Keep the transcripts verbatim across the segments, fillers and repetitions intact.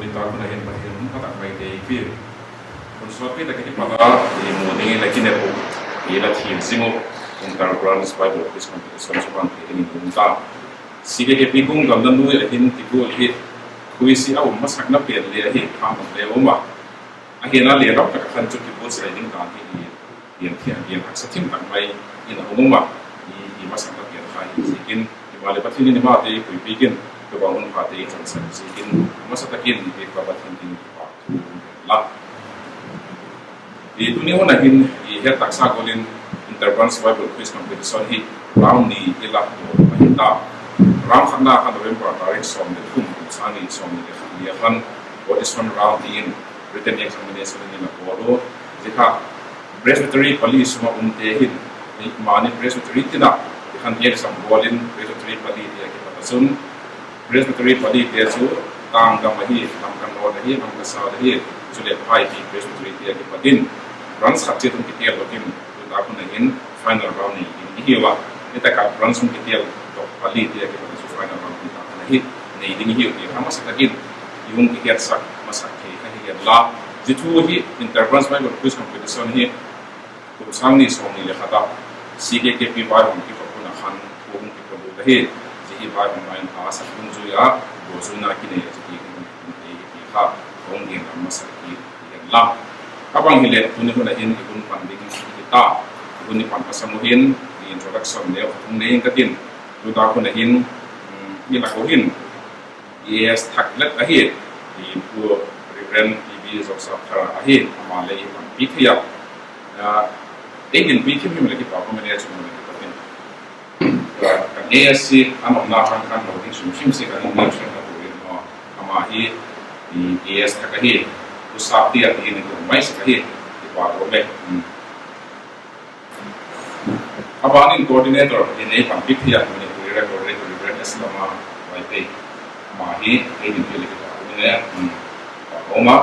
Tun tak hun a hin Pathian hun pha tak mai ei pia. Hun sawtpi tak hi pala, i mu ding i la kinep uh, i la thiam zing uh, Inter Branch Bible Quiz Competition chu bang thei dingin um ta. C K K P Kung gamla nuai a hin ti gual hi, quiz hi a um masakna pen le ahi, kha man le um a. Ahinla le lam tak a khan chu kibuatsai ding dan hi i, i, i haksa thim tak mai in a hung um a, i, i masakna pen kha hi ziakin, himaleh Pathian in i mate i puipiak in, tua hun pha te i chansan ziakin, masa tak in i biak pa Pathian ding kipak thu um hen la. I tuni hun a hin i het taksa gual in Inter Branch Bible Quiz Competition hi round ni i la ahi ta. Round khatna kha November tarik sawm le thum, kum sâng ni sawmni le khat ni a khan audition round ti in written examination in i la bawl u. Zia kha Presbytery pali sung ah umte hin, mani Presbytery tin ah i khan exam bawl in Presbytery pali ti a kipat a chun Presbytery palite chu Tangdam ahi, Lamka North ahi, Lamka South ahi, chuleh Vaiphei Presbytery ti a kipat in branch khat chiat hung kitêl dok in, tu tak hun a hin final round nei ding i hiu a. Hitak ah branch hung kitêl dok palite a kipat chu final round ti tak hun a hin nei ding i hiu ti kha masa tak in i hung kihetsak masak thei kha hi hen la. Zia thu hi Inter Branch Bible Quiz Competition hi kum sâng ni sawmni le khat ah C K K P vaihawm kikhop hun a khan thu hung kipualut ahi. Zia hi vaihawmna in a sak dungzui a, buaina kinei a chu ti hun hung ei hi ti kha hung gen a masa hi hen la. A bang hileh tuni hun a hin i hun pan ding hi ta. I hun i pan masang u hin introduction neu khat hung nei ing ka tin. Tu tak hun a hin i lak u hin E S thak let ahi, i Pu Reverend T B Joseph Thara ahi, ama le i panpi thei a. Ei dinpi thim him leh kipak um e, chun leh kipak in. Kan A S C a nopna khan kan lo ding sum sim si kan um le sim ka tu in maw. Ama hi A S thak ahi, tu sap ti a ti in tu mai sik ahi, kipak um e. A ban in coordinator in ei panpi thei a Manipuri Reverend Reverend S Lama Vaiphei. Ama hi ei dinpi leh kipak um e, kipak um a.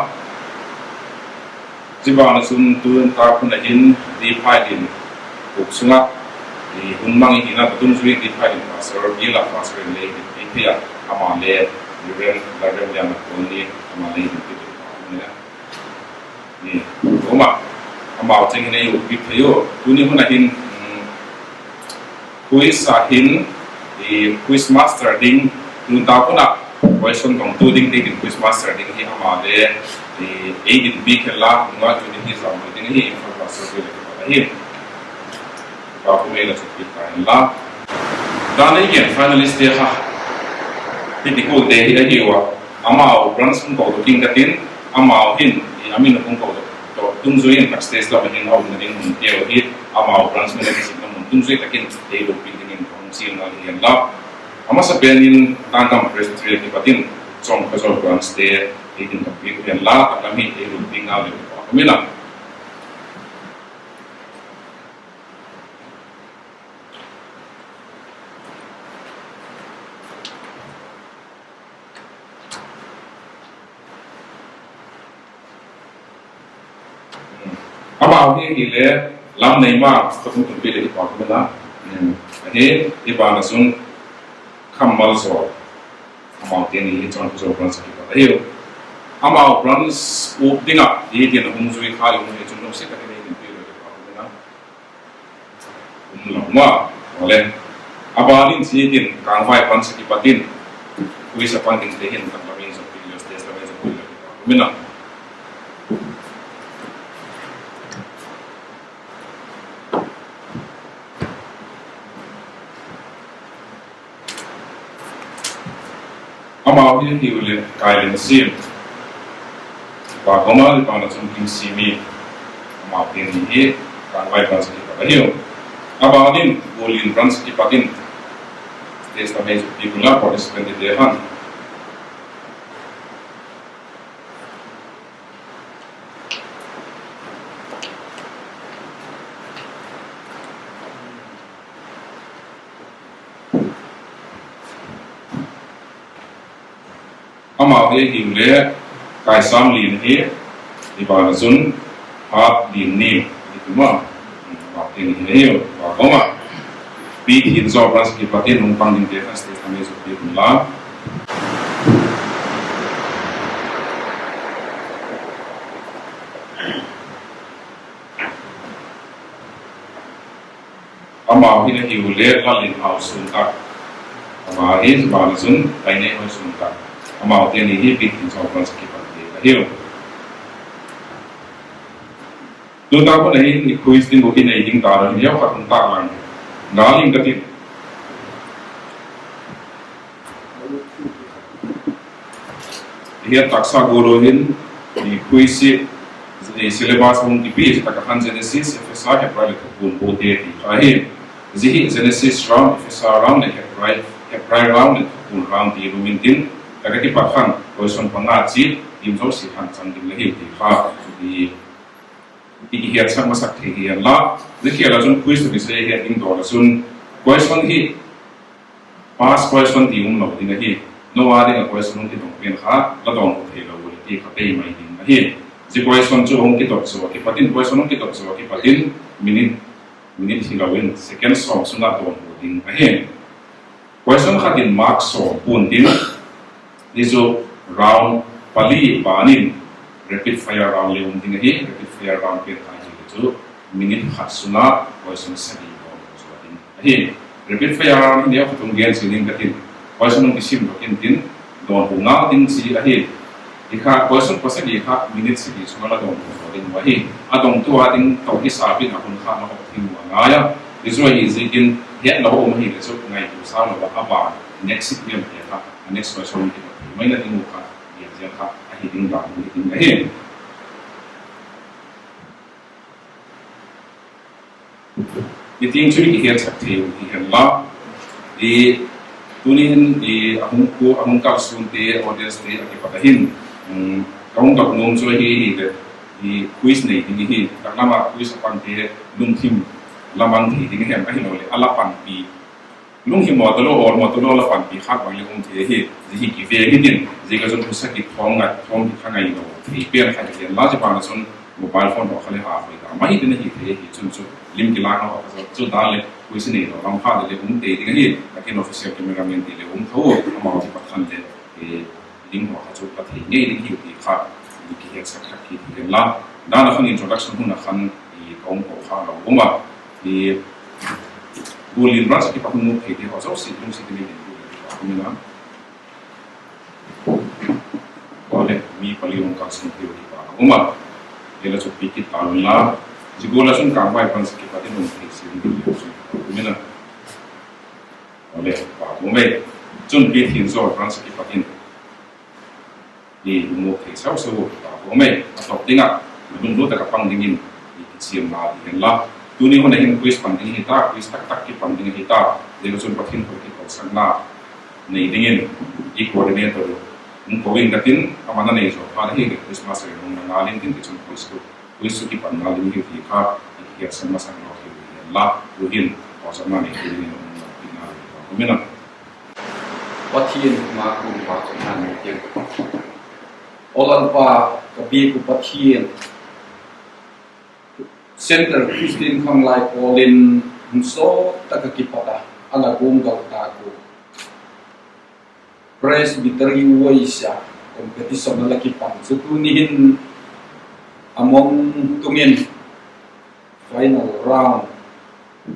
Zia ban a chun tu tak hun a hin D Phaidin uk sung ah hun mang i hina ka dungzui in D Phaidin pastor, Bila pastor in le ei dinpi thei a, ama le Reverend Reverend Liana Kawlni, ama le ei dinpi thei a. Ni, um a, amau cheng hin ei utpiak thei u. Tuni hun a hin quiz a hin, quiz master ding, tu tak hun a question dongtu ding te hin quiz master ding hi ama le ei dinpi thei la, nunga tuni hi zam ding hi Imphal pastor Bila kipat ahi. Ka kum ei la chutpiak ta inla. Dan ei gen finalist te kha, hiti kuate hi ahiu a, amau branch hung ko dok ing ka tin, amau hin a min hung ko dok dungzui in tak stage lam a hin a umna ding mun teu hi, amau branch min a kisitna mun dungzui tak in ei lutpiak dingin ka hung chial ngal hi hen la. A masapen in Tangdam Presbytery kipat in Chawngkhawzawl branch te ei din dok piak hen la, tak lam hi ei lutpiak ngal le ka um in a. Amau hi hile, Lamneima, ka hung tunpi le kipak um in a. Ahi, i ban a chun Khammalzawl, amau teni hi Chawngkhawzawl branch a kipat ahiu. Amau branch uk ding ah i tin a hung zui kha i um hi chun lungsiat tak in ei dinpi le kipak um in a. Um lo ma, awle. A ban in zia tin Kangvai branch a kipat in quiz a pang dingte hin tak lam ei zoppi le, stage lam ei zoppi le kipak um in a. Amau hi hiu le Kailensiam, pa koma le pa na chun Kingsimi, amau teni hi Kangvai branch kipat ahiu. A ban in Bulin branch kipat in stage lam ei zoppi unla participant te khan. Amau hi him le Kaisamlin hi, i ban a chun Hatlinnim hi tu ma, amau teni hi ahiu, pa koma. Pi Thinzaw branch kipat in hung pang dingte khan stage lam ei zoppi unla. Amau hin ahiu le Lalin Hau Suantak, ama hi ban ah chun Tainei Hoi Suantak, amaute ni hi Biakthinzawl branch ah kipat hi ahiu. Tuta hun ah hin i quiz ding uh i nei ding dan uh hi neukhat hun tâk lang ngal ing ka tin. Hi a taksa gual uh hin i quiz hi syllabus hung kipi zia tak ah khan Genesis, Ephesa, Hebrai leh Thupuan bute ti kha hi. Zia hi Genesis round, Ephesa round leh Hebrai, Hebrai round leh Thupuan round ti um intin, tak ah kipat khan question panga chiat team zosia khan chang ding la hiu ti kha i kihiatsak masak thei hi hen la. Zia khel ah chun quiz tawh kisai het ding dawl ah chun question hi past question ti um lo ding ahi. Noah ding ah question hung kidong pen kha la dawnhu theilo ua leh ti kha tei mai ding ahi. Zia question chu hung kidot zaw ah kipat in, question hung kidot zaw ah kipat in minute, minute hilo in second sawm sung ah dawnhu ding ahi. Question khat in mark sawm puan ding. Hi chu round pali ban in rapid fire round le um ding ahi. Rapid fire round pen kha hi chu minute khat sung ah question sagi dawnhu zaw ding ahi. Rapid fire round hi neukhat hung gen chian ing ka tin, question hung kisim dok intin, dawnhu ngal ding chi ahi. Hi kha question pasagi kha minute sagi sung ah la dawnhu zaw ding uh ahi. A dongtu a ding tawh hisap in a hun kha la hawk thim uh a ngai a. Hi chu ahi ziakin hetlo um ahileh chu ngaitua sau lo ah a ban next seat liamte kha, a next question kidot thei maina ding uh kha, gen ziang kha ahi ding dan hi ding ahi. Hi tiang chu i kihiatsak thei uh hi hen la. Tuni hin a hung ku, a hung kalsuante, audience te a kipat a hin, ka hung dok nuam chu ahi hileh, quiz nei ding hi, tak lam ah quiz a pangte lungthim la mang thei ding ahem, ahiloleh a la panpi, lungthim maw talo, awl maw talo, la panpi khat bang le um thei ahi. Zia hi kive hitin, zia ka chun thusa kithawm ngat thawm hi tha ngailo thei pen kha hi hen la, zia ban ah chun mobile phone haw kha le ha hoi ta mai tin ahi thei ahi chun chu lim kilâkna haw kha chu dan leh quiz neilo lam kha le le um tei ding ahi. Ka tin official cameraman te le um tho, amau kipat khan le lim haw kha chu ka thei ngei ding hiu ti kha i kihiatsak thak kit hi hen la. Dan ah khan introduction hun ah khan ka um ko kha lo um a, Gual in branch ah kipat hun mu theite haw zosia lungsiat in i len gual a kipak um in a. Aw le, mi pali hung kalsuan thei uh kipak a um a. Ei la chu pi kit ta unla. Zia gual ah chun Kângvai branch ah kipat in um thei sia ding hi chu kipak um in a. Aw le, kipak um e. Chun Biakthinzawl branch ah kipat in i mu thei sau sau uh kipak um e. A tawp ding ah la lunglut tak ah pang dingin i kichiamna hi hen la. Tuni hun ah hin quiz pan ding hi ta, quiz tak tak kipan ding hi ta. Zia ka chun Pathian thu kikoisakna nei dingin i coordinator hung ko ing ka tin, aman a nei zaw phat ahileh quiz master in hung la ngal intin, tichun quiz chu kipan ngal ding hiu ti kha i kihiatsak masak lo hi hen la. Tu'hin pauchapna nei dingin hung la kit ngal hi ta um in a. Pathian ma kum pa chu khan tiu. Aw Lalpa, ka biak uh Pathian, Central Christian Khanglai Pawl in hung sawt tak ah kipat a, a la guanggal tâk uh Presbytery Voice ah competition a la kipan chu tuni hin a mang tung in final round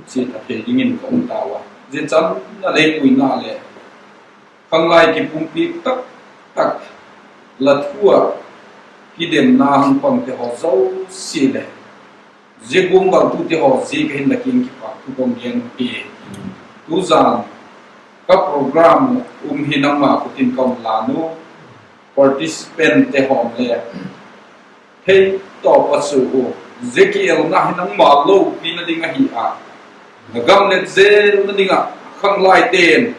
chia tha thei dingin ka um tau a. Zia chan a lei puina leh khanglai kipumpi tak tak la thu ah kidemna hung pangte haw zosia leh zia guanggaltute haw ziak ah hin la kiang kipakthu ka hung gen hi. Tuzan ka program um hi nangma khut in ka hung lân u, participantte hawm le thei tawp a chu u, zia kielna hi nangma lopina ding ahi a, la gam let zelna ding ah khanglaite'n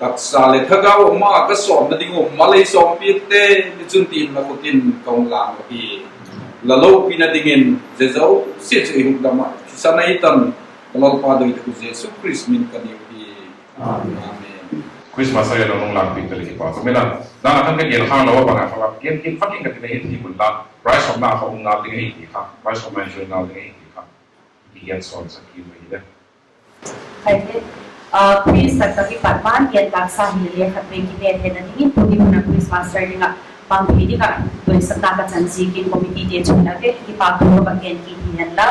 taksa leh thagau a ma ka sawmna ding uh malei sawmpiakte ni chun tin la khut in ka hung lân u hi. La lopina dingin zia zosia chu i hukdam ah thisan ahi tan, ka Lalpa doi tak uh Jesu Khrist min ka niu hi. Amen. Christmas a la hung lâkpiak ta leh kipak um in a. Dan ah khan ka gen khâk lo a bang a kha la gen kit vak ing ka tin ahi, ti mun la prize sawmna kha um ngal ding ahi ti kha, prize sawmna in join ngal ding ahi ti kha i gen sawmsak kit mai hi le. Quiz tak tak i pat man gen tâksa hile le khatvei kine theina dingin tuni hun a quiz master ding ah pang thei ding ah doisakna ka chan ziakin committeete chung in a vek in kipakthu ka gen kit hi hen la.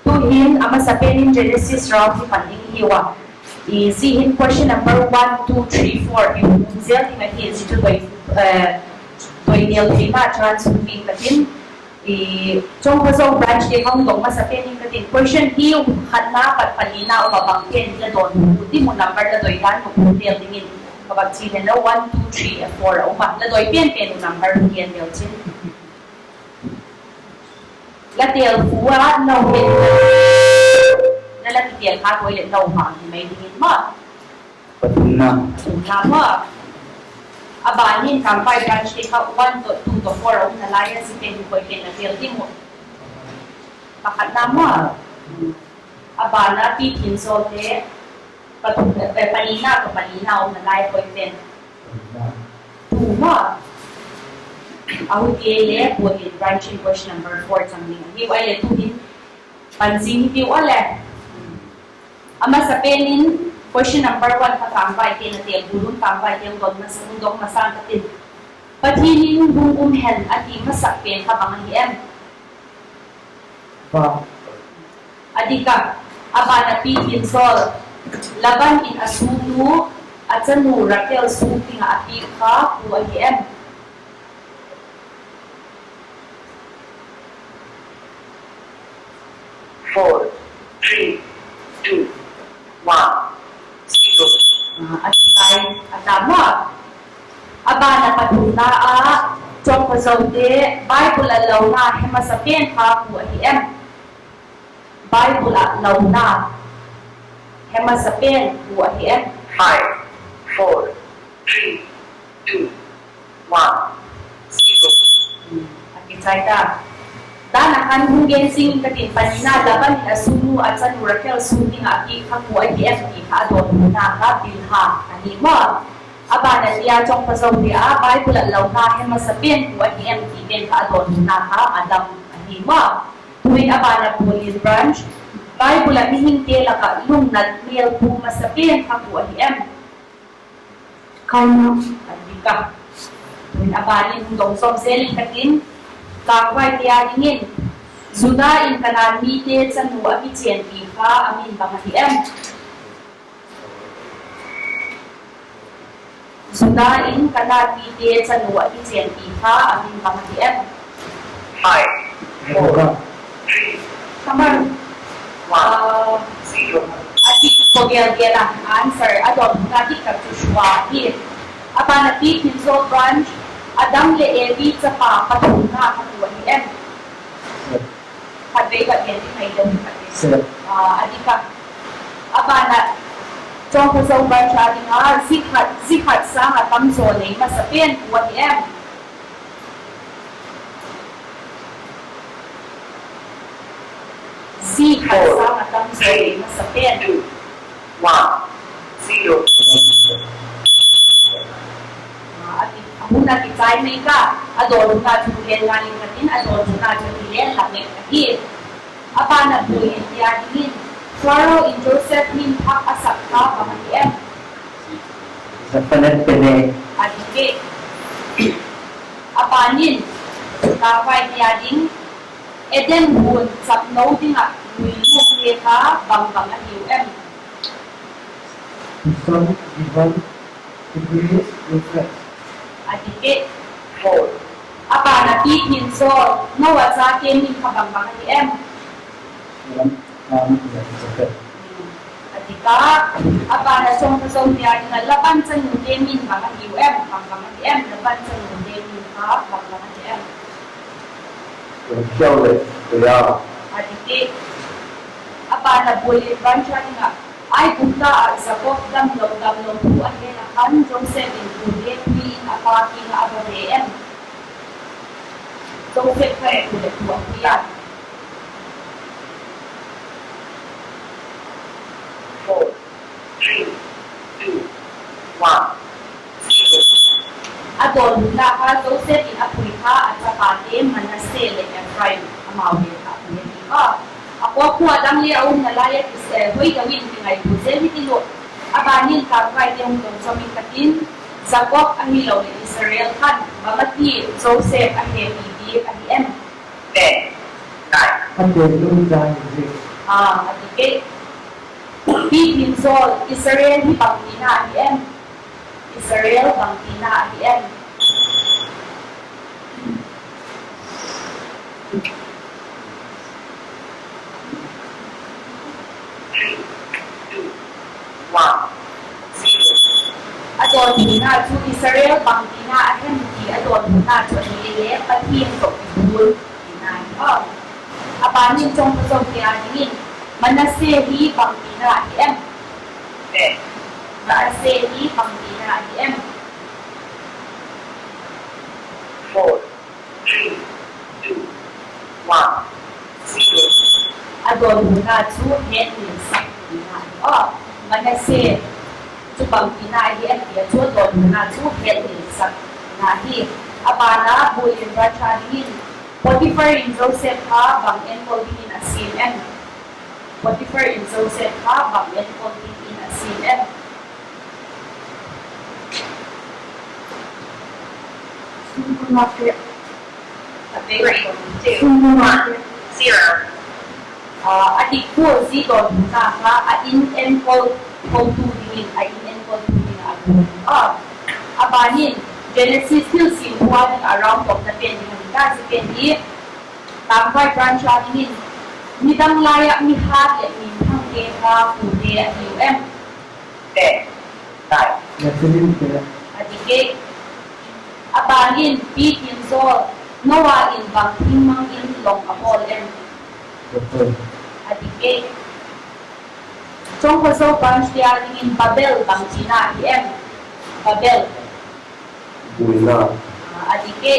Tu'hin a masapen in Genesis round hi pan ding hiu a. Zia hin question number one, two, three, four hi hun zel ding ahi, zia chu doi nêl theina chance hun ding ka tin. Chawngphazo branch te hung dong masapen in ka tin, question hi khatna pat panina um a bang pen la dawnhu ding uh, number la doi dan uh hun nêl dingin ka bak chi hen la, one, two, three, four a um a, la doi pen pen uh number hun nêl chin. La têl fu a, nau het na la kitêl kha koi leh nau mang hi mai dingin maw. Pathumna. Pathumna maw. A ban in Kangvai branch te kha one tawh two tawh four a um nalai a, zia pen hi koi pen la têl ding uh. Pakhatna maw. A ban a Pi Thinzawlte, pathum, eh, panina tawh panina um nalai koi pen. Two maw. A huti le Pualin branch in question number four chang ding ahiu a, le tu'hin pan zing hitiu a le. A masapen in question number one kha Kangvaite na têl, Bulun Kangvaite hung dong masa, hung dong masang ka tin. Pathian in hung um hen a ti masak pen kha bang ahi em? A dik a, a ban a Pi Thinzawl, Laban in a sunu, a chanu Rakel sung ding ah a piak kha kua ahi em? Four, three, two, one, zero. A ti tai, a tam a. A ban a pathumna a, Chawngphazote, Bible ah launa he masapen kha kua ahi em? Bible ah launa he masapen kua ahi em? Five, four, three, two, one, zero. A kichai ta. Dan a khan hung gen zing ka tin, panina, Laban in a sunu, a chanu Rakel sung ding ah a piak kha kua ahi em ti kha a dawnhuna kha Bilha ahi maw. A ban a tia Chawngphazote a, Bible ah launa he masapen kua ahi em ti pen kha a dawnhuna kha Adam ahi maw. Tu'hin a ban a Pualin branch, Bible ah mihingte lak ah lungnat mêlpu masapen kha kua ahi em? Kaina. A dik a. Tu'hin a ban in hung dong sawm zel in ka tin, Kangvaite â dingin, Juda in Kanaan mite chanu a kichênpi kha a min bang ahi em? Juda in Kanaan mite chanu a kichênpi kha a min bang ahi em? Five, four, three, two, one, zero. A dik pua gel gel a, answer a dawnhuna dik tak chu Shua ahi. A ban a Pi Thinzawl branch, Adam leh Evi chapa pathumna kha kua ahi em? Khatvei khat gen ding ahi, khatvei. A dik a. A ban a Chawngphazo branch â ding a, zi khat, zi khat sâng ah tamzaw nei masapen kua ahi em? Zi khat sâng ah tamzaw nei masapen. A hun a kichai mai ka, a dawnhuna chu gen ngal ing ka tin, a dawnhuna chu ti le la mek ahi. A ban a Pualin tia dingin, Pharaoh in Joseph min thak a sak kha bang ahi em? A dik e. A ban in, Kangvaite â ding, Eden huan chapno ding ah lui luakte kha bang bang ahiu em? A dik e. A ban a Pi Thinzawl, Noah chate min kha bang bang ahi em? A dik a. A ban a Chawngphazote â ding ah, Laban chanute min bang ahiu em? Bang bang ahi em? Laban chanute min kha bang bang ahi em? A dik e. A ban a Pualin branch â ding ah, Aigupta ah Jakob damlo damlo thu a het ah khan Joseph in thu he pui in a pa kiang ah a va ve em? Joseph kha thu he thu a pui a. A dawnhuna kha Joseph in a pui kha a chapate Manasse leh Ephraim, amau le kha a pui ahi a. A kawkkhua dang le a um nalai a, hoi deu in kingaitua zel hitiu. A ban in Kangvaite hung dong sawm ing ka tin, Jakob ahiloleh Israel khan bang a ti Joseph a hepi diak ahi em? A te lungdang hi. A, a ti kei. Pi Thinzawl, Israel hi bangtina ahi em? Israel bangtina ahi em? A dawnhuna chu Israel bangtina a hem ti a dawnhuna chu ahile Pathian tawh kibul tina ahi. A ban in Chawngkhozote â dingin Manasse hi bangtina ahi em? Manasse hi bangtina ahi em? A dawnhuna chu hetmilsak tina ahi. Manasse chu bangtina ahi em ti a chu a dawnhuna chu hetmilsak tina ahi. A ban a bual in Rachel dingin Potiphar in Joseph kha bang enkol dingin a siam em? Potiphar in Joseph kha bang enkol dingin a siam em? A dik ua, zia dawnhuna kha a in enkol hotu dingin, a in enkol tu dingin a bual a. A ban in Genesis Thilsiam bung a ding a round off na pen ding ahi ta, zia pen hi tangvai branch a dingin midang lai ah mihât leh minthangte kha kute ahiu em? A dik e. A ban in Pi Thinzawl, Noah in bang thingmang in lawng a bawl em? A dik e. Chawngkhozo branchte â dingin Babel bangtina ahi em? Babel, a dik e.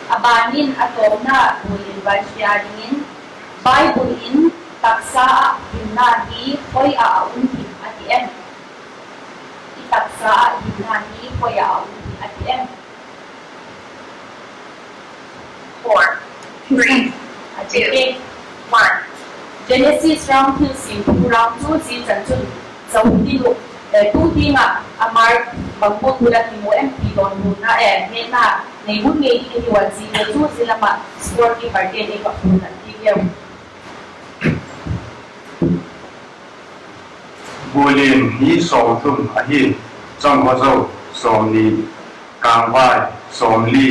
A ban in a tawpna bual in branchte â dingin Bible in taksa ah hinna hi khoi ah a um thim a ti em? I taksa ah hinna hi khoi ah a um thim a ti em? Genesis round, Thilsiam bung round chu zia chan chun zo ding uh, tu tiang ah a mark bang gual gual a kimu em ti dawnhuna, hetna nei gual ngei ding ahiu a, zia chu zia lam ah score keeperte'n ei va pun a ti leu. Bual in hi sawmthum ahi, Chawngkhozo sawmni, Kângvai sawmli,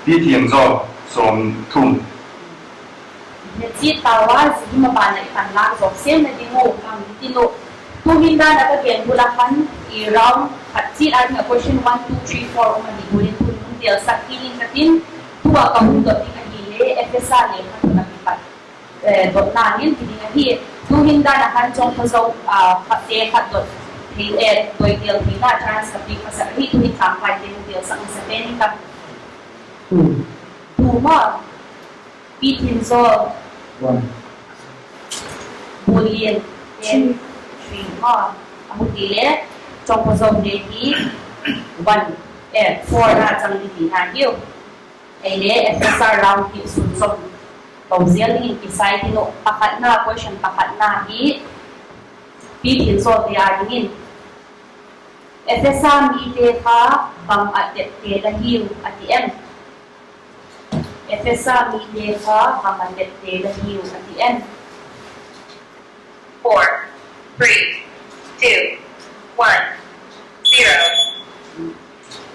Pi Thinzawl sawmthum. Chiat tau a, zia hi maban ah i panlâk zawk sêmna ding uh ka hung tin uh. Tu'hin dan ah ka gen gual ah khan i round khat chiat a ding ah question one, two, three, four um ahi gual in tu'hin hun telsak kit ing ka tin, tu ah ka hun dot ding ahile Ephesa lekhathot a kipat dotna ngei ti ding ahi. Tu'hin dan ah khan Chawngkhozo khatte khat dot thei, doi tel theina chance ka piak masak ahi, tu'hin Kângvaite hun telsak masak pen ing ka. Pi Thinzawl, Bual in, three maw? A hutile Chawngkhozote hi one, four a chang ding tina hiu. Eile Ephesa round hi sun sawm to zel dingin kisai tin uh, pakhatna, question pakhatna hi Pi Thinzawlte â dingin Ephesa mite kha bang ah tepte la hiu a ti em? Ephesa mite kha bang ah tepte la hiu a ti em?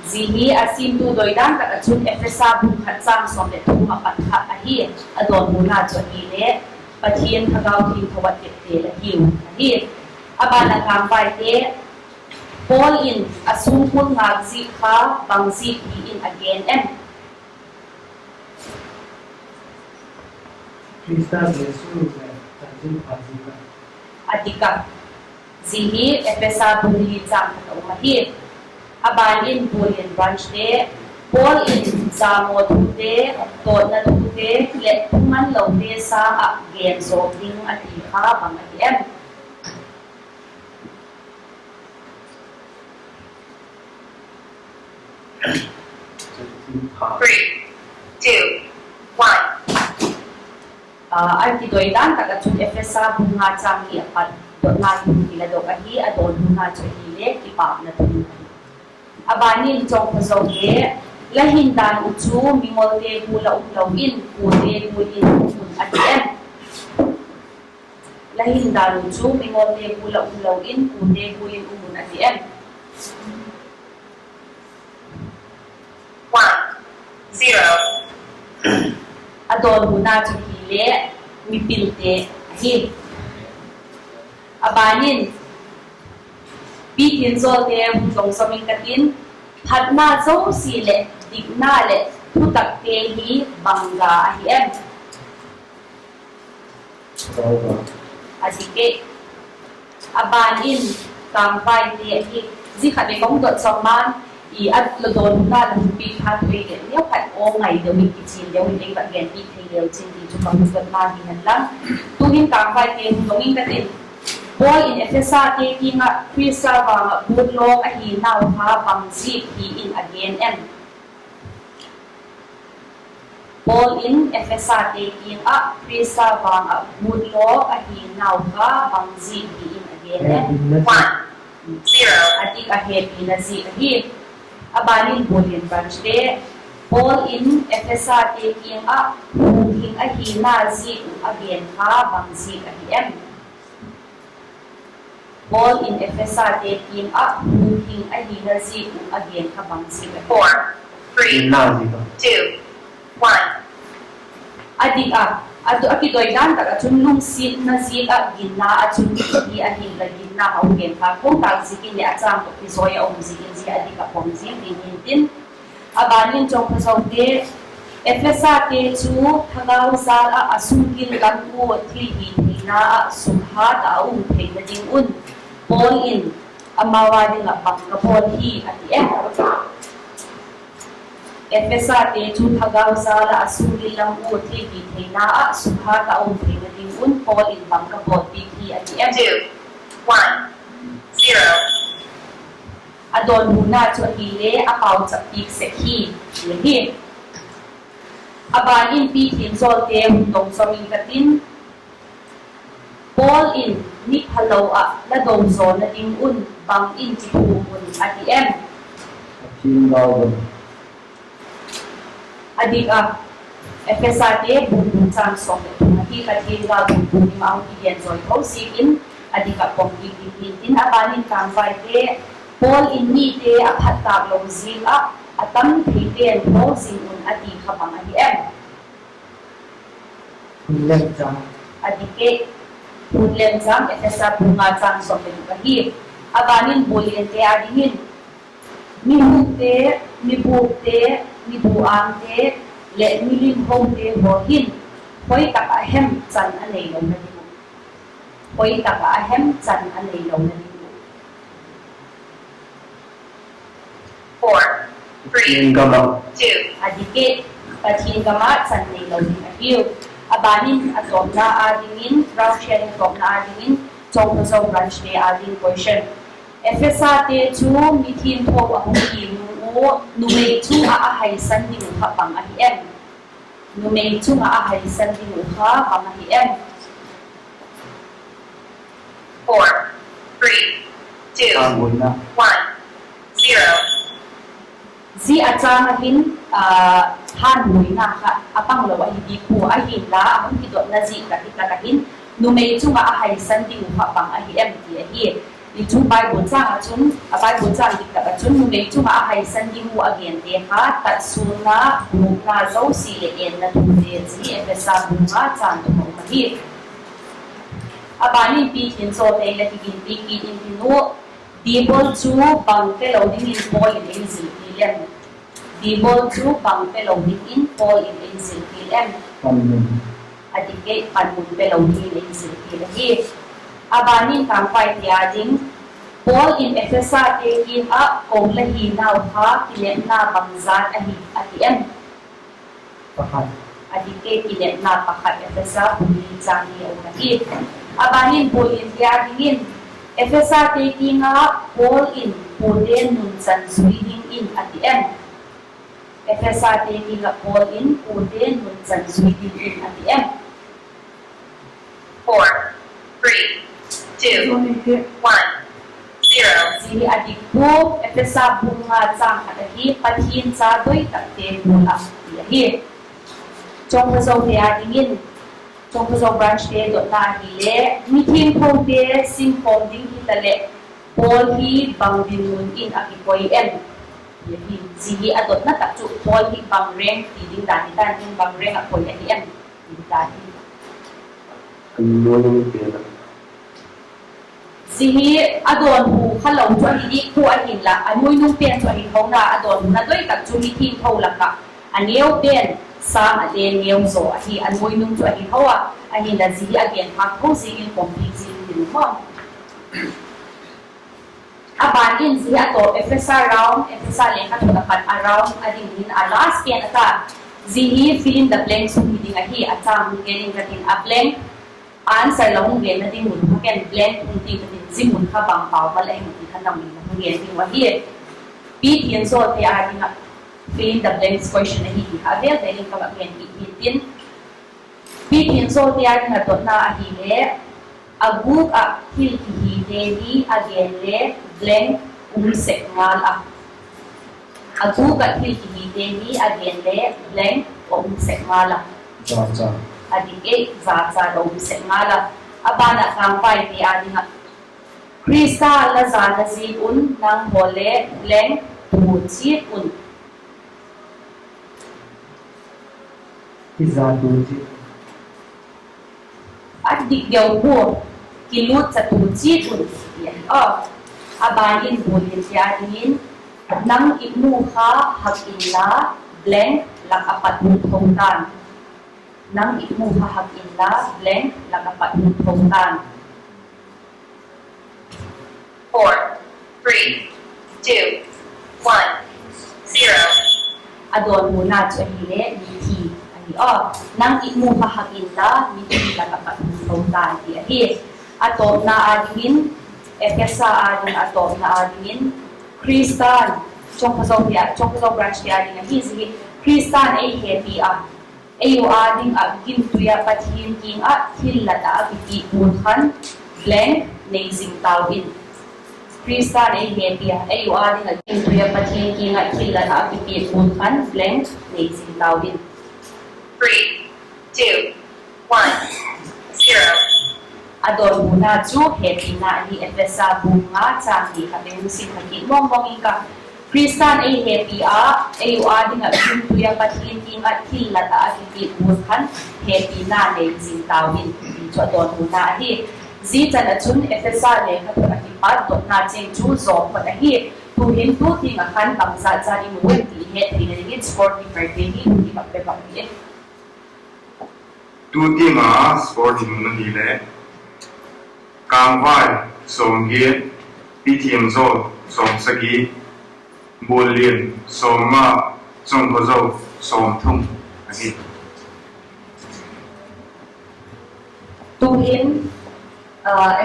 Zia hi a simtu doidan tak ah chun Ephesa bung khat chang sawm leh thum ah pat kha ahi. A dawnhuna chu ahile Pathian Thagau Thiangtho ah tepte la hiu ahi. A ban ah Kângvaite, Paul in a sungkul ngâk zik kha bang zik hi in a gen em? A dik a. Zia hi Ephesa bung li chang khat a um ahi. A ban in Bual in branchte, Paul in jamo thute, tawtna thute leh thumanlote sâng ah gen zawk ding a ti kha bang a ti em? A, a kidoidan tak ah chun Ephesa bung nga chang li a pat dotna thu hi la dok ahi, a dawnhuna chu ahile kipâkna thu. A ban in Chawngkhozote, la hindan uh chu mingolte gual ah um lo in kuate gual in um un a ti em? La hin dan uh chu mingawlte gual ah um lo in, pute gual in um un a ti em? A dawnhuna chu hile mipilte ahi. A ban in, Pi Thianzawlte hun dong zom ing ka tin, phatna zosia leh dikna leh thutakte hi bang ga ahi em? A dik e. A ban in, kângvaite ahi. Zia khat leh ka hung dot zom ma'n, i a la dawnhuna la hun piak kha thei leh neukhat aw ngai deu in, kichian deu in ei va gen piak thei leu chin ti chu ka hun dotna hi hen lang. Tu'hin kângvaite hun dong ing ka tin. Paul in Ephesate kiang ah Khrista vang ah guat lawk ahinau kha bang ziak hi in a gen em? Paul in Ephesate kiang ah Khrista vang ah guat lawk ahinau kha bang ziak hi in a gen em? A dik a, hepina ziak ahi. A ban in Bullian Branchte, Paul in Ephesate kiang ah huhhing ahina ziak uh a gen kha bang ziak ahi em? Paul in Ephesate kiang ah huhhing ahina ziak uh a gen kha bang ziak ahi? A dik a, a kidoidan tak ah chun lungsiatna ziak ah ginna ah chun hi ahinla ginna a hung gen kha, khawng tâk ziakin leh a châng tawh kizai a um ziakin zia a dik ah pom ziang ding hi'ntin. A ban in Chawngphazote, Ephesate chu thagau jal ah a sunggil lam ua thilhitheina ah sukhat ah a um theina ding un Paul in amau â ding ah bang ka bawl hi a ti em? Ephesate chu thagau jal ah a sunggil lam ua thilhitheina ah sukhat ah a um theina ding un Paul in bang ka bawl piak hi a ti em? A dawnhuna chu ahile a pauchap piak sek hi, ti ahi. A ban in Pi Thianzawlte hun dong zom ing ka tin, Paul in miphalo ah la do zawna ding un bang in kiphum un a ti em? A dik a, Ephesate bung thum châng sawm leh thum ahi. Pathian gâl bung thum a hung kigen zawi tho ziakin a dik ah pom kit ding hi'ntin. A ban in kângvaite, Paul in mite a phat tâk lo ziak ah a tam thei pen thawl zing un a ti kha bang ahi em? A dik e, hun lem châng, Ephesa bung nga châng sawm leh guk ahi. A ban in Bulliante â dingin, mi hukte, mi bûkte, mi bu-ângte leh mi limhote haw hin khoi tak ah hem chan a neilona ding uh, khoi tak ah a hem chan a neilona ding uh. A dik e, Pathian gam ah chan neilo ding ahiu. A ban in a tawpna â dingin, round sharing tawpna â dingin, Chawngphazo Branchte â ding question. Ephesate chu mithiangtho a hung hi nung ua numei chung ah a haisan ding uh kha bang ahi em? Numei chung ah a haisan ding uh kha bang ahi em? Zia a châng ah hin, thanhuaina kha a panglo ahi dik pua, ahinla a hung kidotna zia tak hi tak ah hin numei chung ah a haisan ding uh kha bang ahi em ti ahi. Hi chu Bible châng ah chun, a Bible châng dik tak ah chun numei chung ah a haisan ding uh a gente kha tatsûnna, bûkna zosia leh enna thute zi Ephesa bung nga châng thum ah um ahi. A ban in Pi Thianzawlte la kiginpi kit intin uh, Diabol chu bang pe lo dingin Paul in ei zilpi lem? Diabol chu bang pe lo dingin Paul in ei zilpi em? A dik e, panmun pe lo dingin ei zilpi ahi. A ban in kângvaite â ding, Paul in Ephesate kiang ah ko la hinau kha kinepna bangzat ahi a ti em? A dik e, kinepna pakhat, Ephesa bung li châng li a um ahi. A ban in Bulliante â dingin, Ephesate kiang ah Paul in pute nunchan zui dingin a ti em? Ephesate kiang ah Paul in pute nunchan zui dingin a ti em? Zia hi a dik pua, Ephesa bung nga châng khat ahi, Pathian cha doi takte gual ah ti ahi. Chawngphazote â dingin, Chawngkhozo branch te dotna ahile, mithiangthote simkhawm ding hitaleh, pawl hi bang dinmun in a kikoi em? Hi, zia hi a dotna tak chu pawl hi bang rank ti ding dan hi tan tin, bang rank ah koi ahi em? Ti dan hi. Zia hi a dawnhu kha lo chu ahi dik pua ahinla, a nuainung pen chu ahi tho na, a dawnhuna doi tak chu mithiangtho lak ah a neu pen sâng ah le neu zaw ahi, a nuainung chu ahi tho a, ahinla zia hi a gen phâk tho ziakin kawmpi zing ding maw. A ban in zia hi a tawp Ephesa round, Ephesa lekhathot a pat a round a ding hin a last pen a ta. Zia hi fill in the blanks hung hi ding ahi, a châng hung gen ing ka tin, a blank answer la hung genna ding mun kha ken blank hung ti ka tin, zia mun kha bang pau mal ahi ti kha nang in la hung gen ding uh ahi. Pi Thianzawlte â ding ah fill in the blanks question ahi ti kha a vel vel in ka va gen kit hi tin. Pi Thianzawlte â ding a dotna ahile, a gûk ah thil kihite hi a gen le blank um sek ngal a. A gûk ah thil kihite hi a gen le blank a um sek ngal a. A dik ei, zacha a um sek ngal a. A ban ah Kângvaite â ding ah, Khrista la zana ziak un nanghaw le blank tu chiat un. A dik deu pua, kilût chatu chiat un, ti ahi. A ban in Bualliante â dingin, nang i mu kha hak inla, blank lak a pat hung tho ta'n. Nang i mu kha hak inla, blank lak a pat hung tho ta'n. Four, three, two, one, zero. A dawnhuna chu ahile mithi ahi a. Nang i mu kha hak inla, mithi lak a pat hung tho ta'n ti ahi. A tawpna â dingin, Ephesa â ding a tawpna â dingin, Khrista'n, Chawngkhozo branch te â ding ahi zia hi, Khrista'n ei hepi a, ei u â ding ah gimtui ah Pathian kiang ah thillat ah a kipiak gual khan, blank nei zing tau in. Khrista'n ei hepi a, ei u â ding ah gimtui ah Pathian kiang ah thillat ah a kipiak gual khan blank nei zing tau in. Three, two, one, zero. A dawnhuna chu hepina ahi. Ephesa bung nga châng ni kha beng sim kha kit mawng mawng ing ka. Khrista'n ei hepi a, ei u â ding ah gimtui ah Pathian kiang ah thillat ah a kipiak gual khan, hepina nei zing tau in, ti chu a dawnhuna ahi. Zia chan ah chun Ephesa lekhathot a kipat dotna cheng chu zawm phot ahi. Tu'hin tu tiang ah khan bangzat zat i mu em ti i hettheina dingin score keeperte hi hun i va pe vak hi. Tu tiang ah score hi mun ahile, Kângvai sawmgiat, Pi Thianzawl sawmsagi, Buallian sawmnga, Chawngkhozo sawmthum ahi. Tu'hin,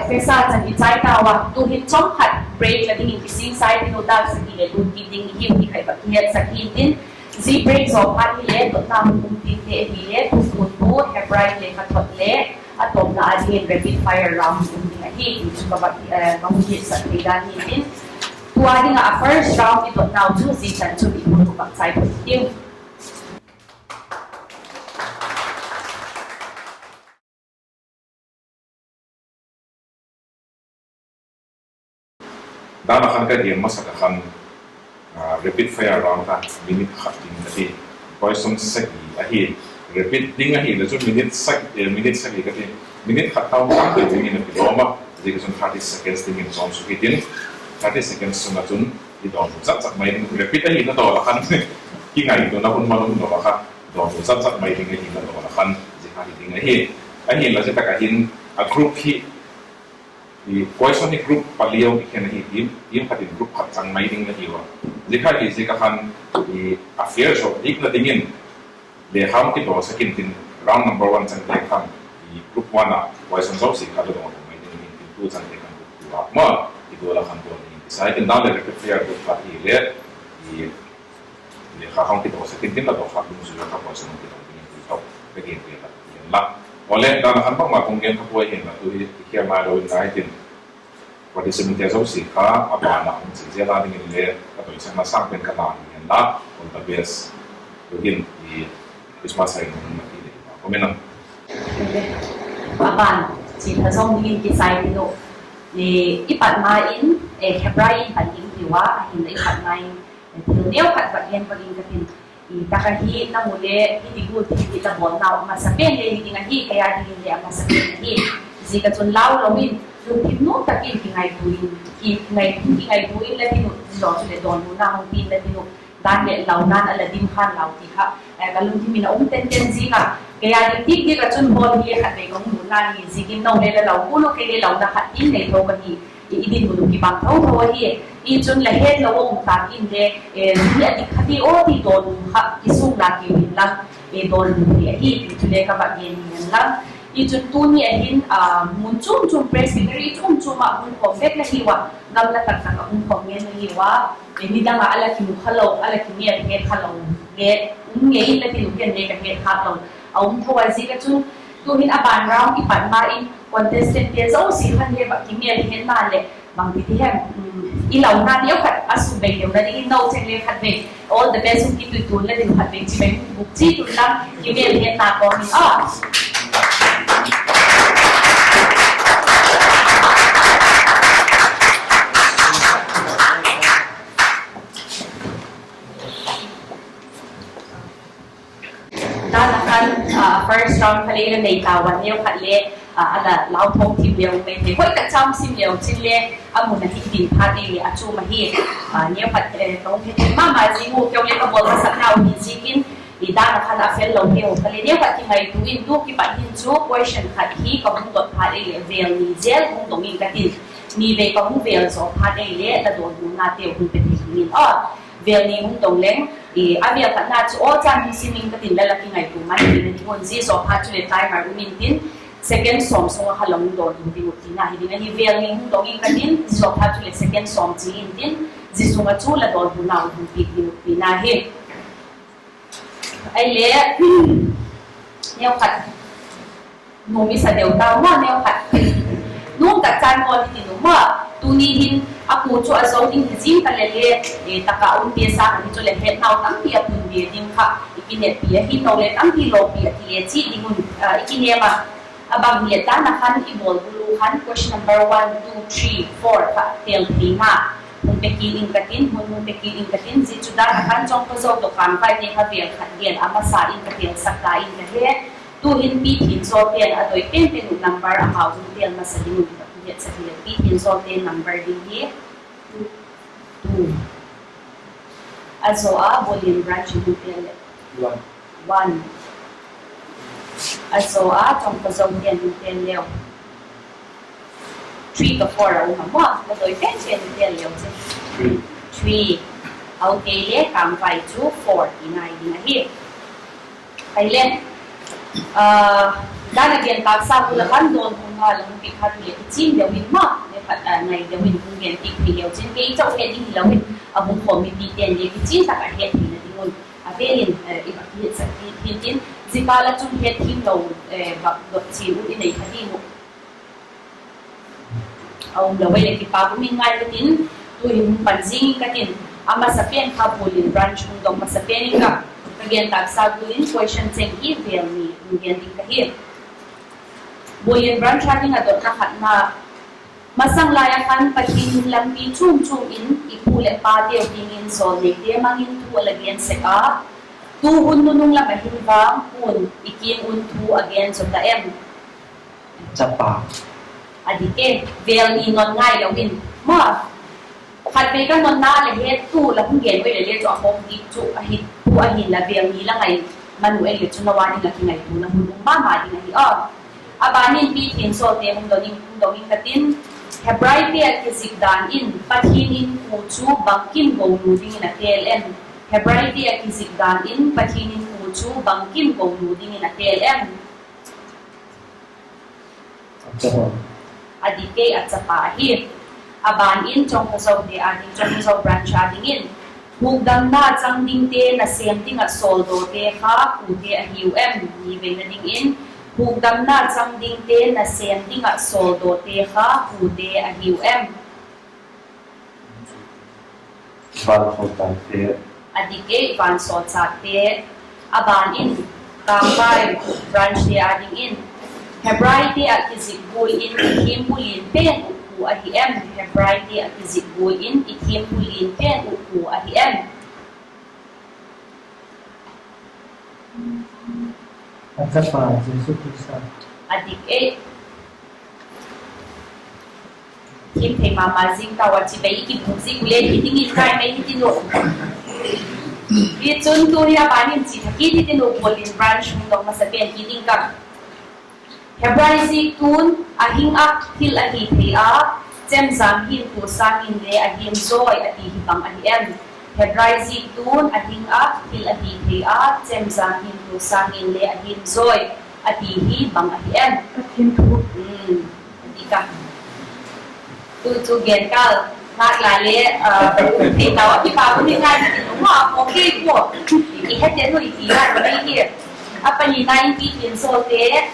Ephesa chan i chai tau a, tu'hin chawm khat break la dingin kisingsa i tin u, tak sagi leh lut kit ding i hiu ti kha i va kihetsak hi tin, zia break zaw phat hile dotna hun um dingte ahile, Thupuantu, Hebrai lekhathot le a tawpna â dingin rapid fire round um ding ahi ti chu ka va, ka hun hiatsak thei dan hi tin, tu â ding ah first round i dotnau chu zia chan chun i hun u vak chai phot hitiu. Dan a khan ka gen masak a khan, rapid fire round kha minute khat ding ahi. Question sagi ahi. Repeat ding ahile chu minute sagi, minute sagi ka ti. Minute khat tawm ding dingin a kilawm a, zia ka chun thirty seconds dingin zawm suk hitin, thirty seconds sung ah chun i dawnhu zat zat mai ding. Repeat ahina dawl a khan kingaituana hun malum lo a kha, dawnhu zat zat mai ding ahina dawl a khan zia kha hi ding ahi. Ahinla zia tak ah hin a group hi question hi group pali a kikhen ahi, team khat in group khat chang mai ding ahiu a. Zia kha hi ziak a khan a fair zawk dikna dingin lekha hung kidawsak intin, round number one changte khan group one ah question zosia kha la dawnhu mai ding ahi intin, tu changte khan group two ah ma kidawla khan dawn dingin kisa intin, dan le rapid fire group khat hile lekha hung kidawsak intin, la dawkhâk dungzui a kha question hung kidawng dingin ti tawh ka gen vel a, gen la. Awle, dan a khan bangma kong gen kha puai, hinla tu hi i khial nai lo in ngai tin, participant-te zosia kha a ban ah hung chia zel a dingin le ka doisakna sâng pen ka la hi hen la, all the best. Tu'hin Christmas hai nung na ti le ma comment a. A ban chia tha zong dingin kisai tin uh. I pat ma in, Hebrai in pan ding hiu a, ahinla i pat ma in thil neu khat va gen bang in ka tin. I tak ahi nang u le hi ti gu ti hi la bawlnau a masa pen le hi ding ahi, kei a dingin le a masa pen ahi. Ziak a chun lau lo in lungthim nuam tak in kingaitua in, kingaitua in la tin uh, zia zaw chu le dawnhuna hung pi'n la tin uh, dan le launa'n a la dim khan lau ti kha ka lungthim in a um tenten zing a, kei a ding dik dik ah chun bawl hi le khatvei ka hung lutna hi ziakin no le la lau gual uh, kei le launa khat tin nei tho ka hi. I dinmun uh kibang tho tho ahi. I chun la het lo a um tak in le, hi a dik kha ti aw ti dawnhu kha i sung la kiu inla, dawnhu hi ahi ti chu le ka va gen hi hen la. I chun tuni a hin mun chuam chuam, Presbytery chuam chuam ah hun khawm vek la hiu a, gamla tak tak ah hun khawm ngen la hiu a, nidang ah a la kimu kha lo, a la kimêl het kha lo le um ngei in la tin uh, ken le ka het khâk lo a um tho a. Ziak a chun tu'hin a ban round i pat ma in contestantte zosia khan le va kimêl hetna leh bangti ti hem, i launa neu khat a suk bei leuna dingin no cheng le khatvei all the best hung kituak tuan la ding khatvei chi mai hung bûk chi tun lam kimêl hetna kawm in a Dan a khan first round kha le la nei tau a, neu khat le a la lau thawm thim leu mai thei, hoi tak cham sim leu chin le a mun a hi din phat ei leh a chuam ahi. Neu khat ka hung he thei ma ma zing u, keu le ka bawl masaknau hi ziakin, i dan a khan a fel lo hiu kha le neu khat kingaitua in, tu kipat hin chu question khat hi ka hung dot phat ei leh vêl ni zel hung dong in ka tin. Ni vei ka hung vêl zaw phat ei leh la dawnhunateu hung pe thei dingin a, vêl ni hung dong leng, a vêl khatna chu aw chan hung sim ing ka tin, la la kingaitua man theina ding un, zia zaw phat chuleh timer um intin, second sawm sung ah kha la hung dawnhu ding uh tina hi ding ahi. Vêl ni hung dong in ka tin, zia zaw phat chuleh second sawm chia intin, zia sung ah chu la dawnhunau hung piak ding uh tina hi. Ahile, neu khat nuam i sa deu tau maw, neu khat nuam tak chan maw ti ti nu maw. Tuni hin a ku chu a zo ding hi zing ta le le, tak ah umte sâng hi chuleh hetnau tampi a pun be ding kha i kineppi ahi, no le tampi lawpi a ti le chi ding un i kinem a. A bang hileh dan a khan i bawl bul u khan question number one, two, three, four kha tel theina hung pe kit ing ka tin, hun hung pe kit ing ka tin, zia chu dan a khan Chawngkhozaw tawh Kângvaite kha vêl khat gen a masa in ka telsak ta in ka he. Tu'hin Pi Thinzawlte'n a doi pen pen uh number amau hung tel masa ding un ka kihetsak hileh, Pi Thinzawlte number ding hi two. A zaw a Bulian branch in hung tel leh one. A zaw a Chawngkhozawte'n hung tel leu three ka four a um a maw, la doi pen pen hung tel leu chu three. Aute le Kângvai chu four ti ngai ding ahi. Ahile, dan a gen tâksa gu la khan dawnhuna la hung piak kha hileh kichian deu in maw, le khat ngai deu in hung gen piak thei leu chin, kei chau het ding hilo in, a hung khawm mipite'n le kichian tak a het theina ding un a vêl in i va kihetsak kit hitin, zia kâl a chun hetthiam lo va dot chian u i nei kha ding uh a um lo ahileh kipâk um in ngai ka tin, tu'hin hung pan zing ing ka tin, a masa pen kha Bulian branch hung dong masa pen in ka, ka gen tâksa gu in question cheng hi vêl ni hung gen ding ka hi. Bulian branch a ding a dotna khatna, masang lai a khan Pathian in lampi chuam chuam in i pu leh pateu kiang in jawlneite mang in thu a la gen sek a, tu hun nunung lam a hin vang pu'n i kiang un thu a gen zaw ta em? Chapa. A dik e, vêl ni non ngai lo in maw. Khatvei ka nonna le het tu la hung gen ui le le chu a hawm dik chu ahi, tu ahinla vêl ni la ngai man u ei le chu no a ding a kingaituana hun um ma ma ding ahi a. A ban in Pi Thinzawlte hung dong ing, hung dong ing ka tin, Hebraite a kizik dan in Pathian in ku chu bangkim gonu dingin a têl em? Hebraite a kizik dan in Pathian in ku chu bangkim gonu dingin a têl em? A dik e, a chapa ahi. A ban in Chawngkhozaw te a ding, Chawngkhozaw branch a dingin, hukdamna chang dingte nasêm ding ah sawldawte kha kute ahiu em? Ni veina dingin, hukdamna chang dingte nasêm ding ah sawldawte kha kute ahiu em? Vansawlchâkte. A dik e, vansawlchâkte. A ban in Kângvai branchte a dingin, Hebraite ah kizik gual in i thiampu lian pen uh kua ahi em? Hebraite ah kizik gual in i thiampu lian pen uh kua ahi em? A chapa Jesu Khrista. A dik e. Thiam thei ma ma zing tau a, chibai i kibûk ziak u le hi dingin ngai mai hi tin uh. Hi chun tu hi a ban in chi tha kit hi tin uh, Bual in branch hung dong masa pen hi ding ka. Hebrai ziktu'n, a hing ah thil a hi thei a, chemjam hing tua sâng in le a hiam zawi a ti hi bang ahi em? Hebrai ziktu'n, a hing ah thil a hi thei a, chemjam hing tua sâng in le a hiam zawi a ti hi bang ahi em? Pathian thu. A dik a. Tu chu gen kâl, ngâk lai le, thei tau a kipak u ni ngai na ti nu a, okay pua. I het le nu i ti ngai mai hi. A pani nineteen in zawlte,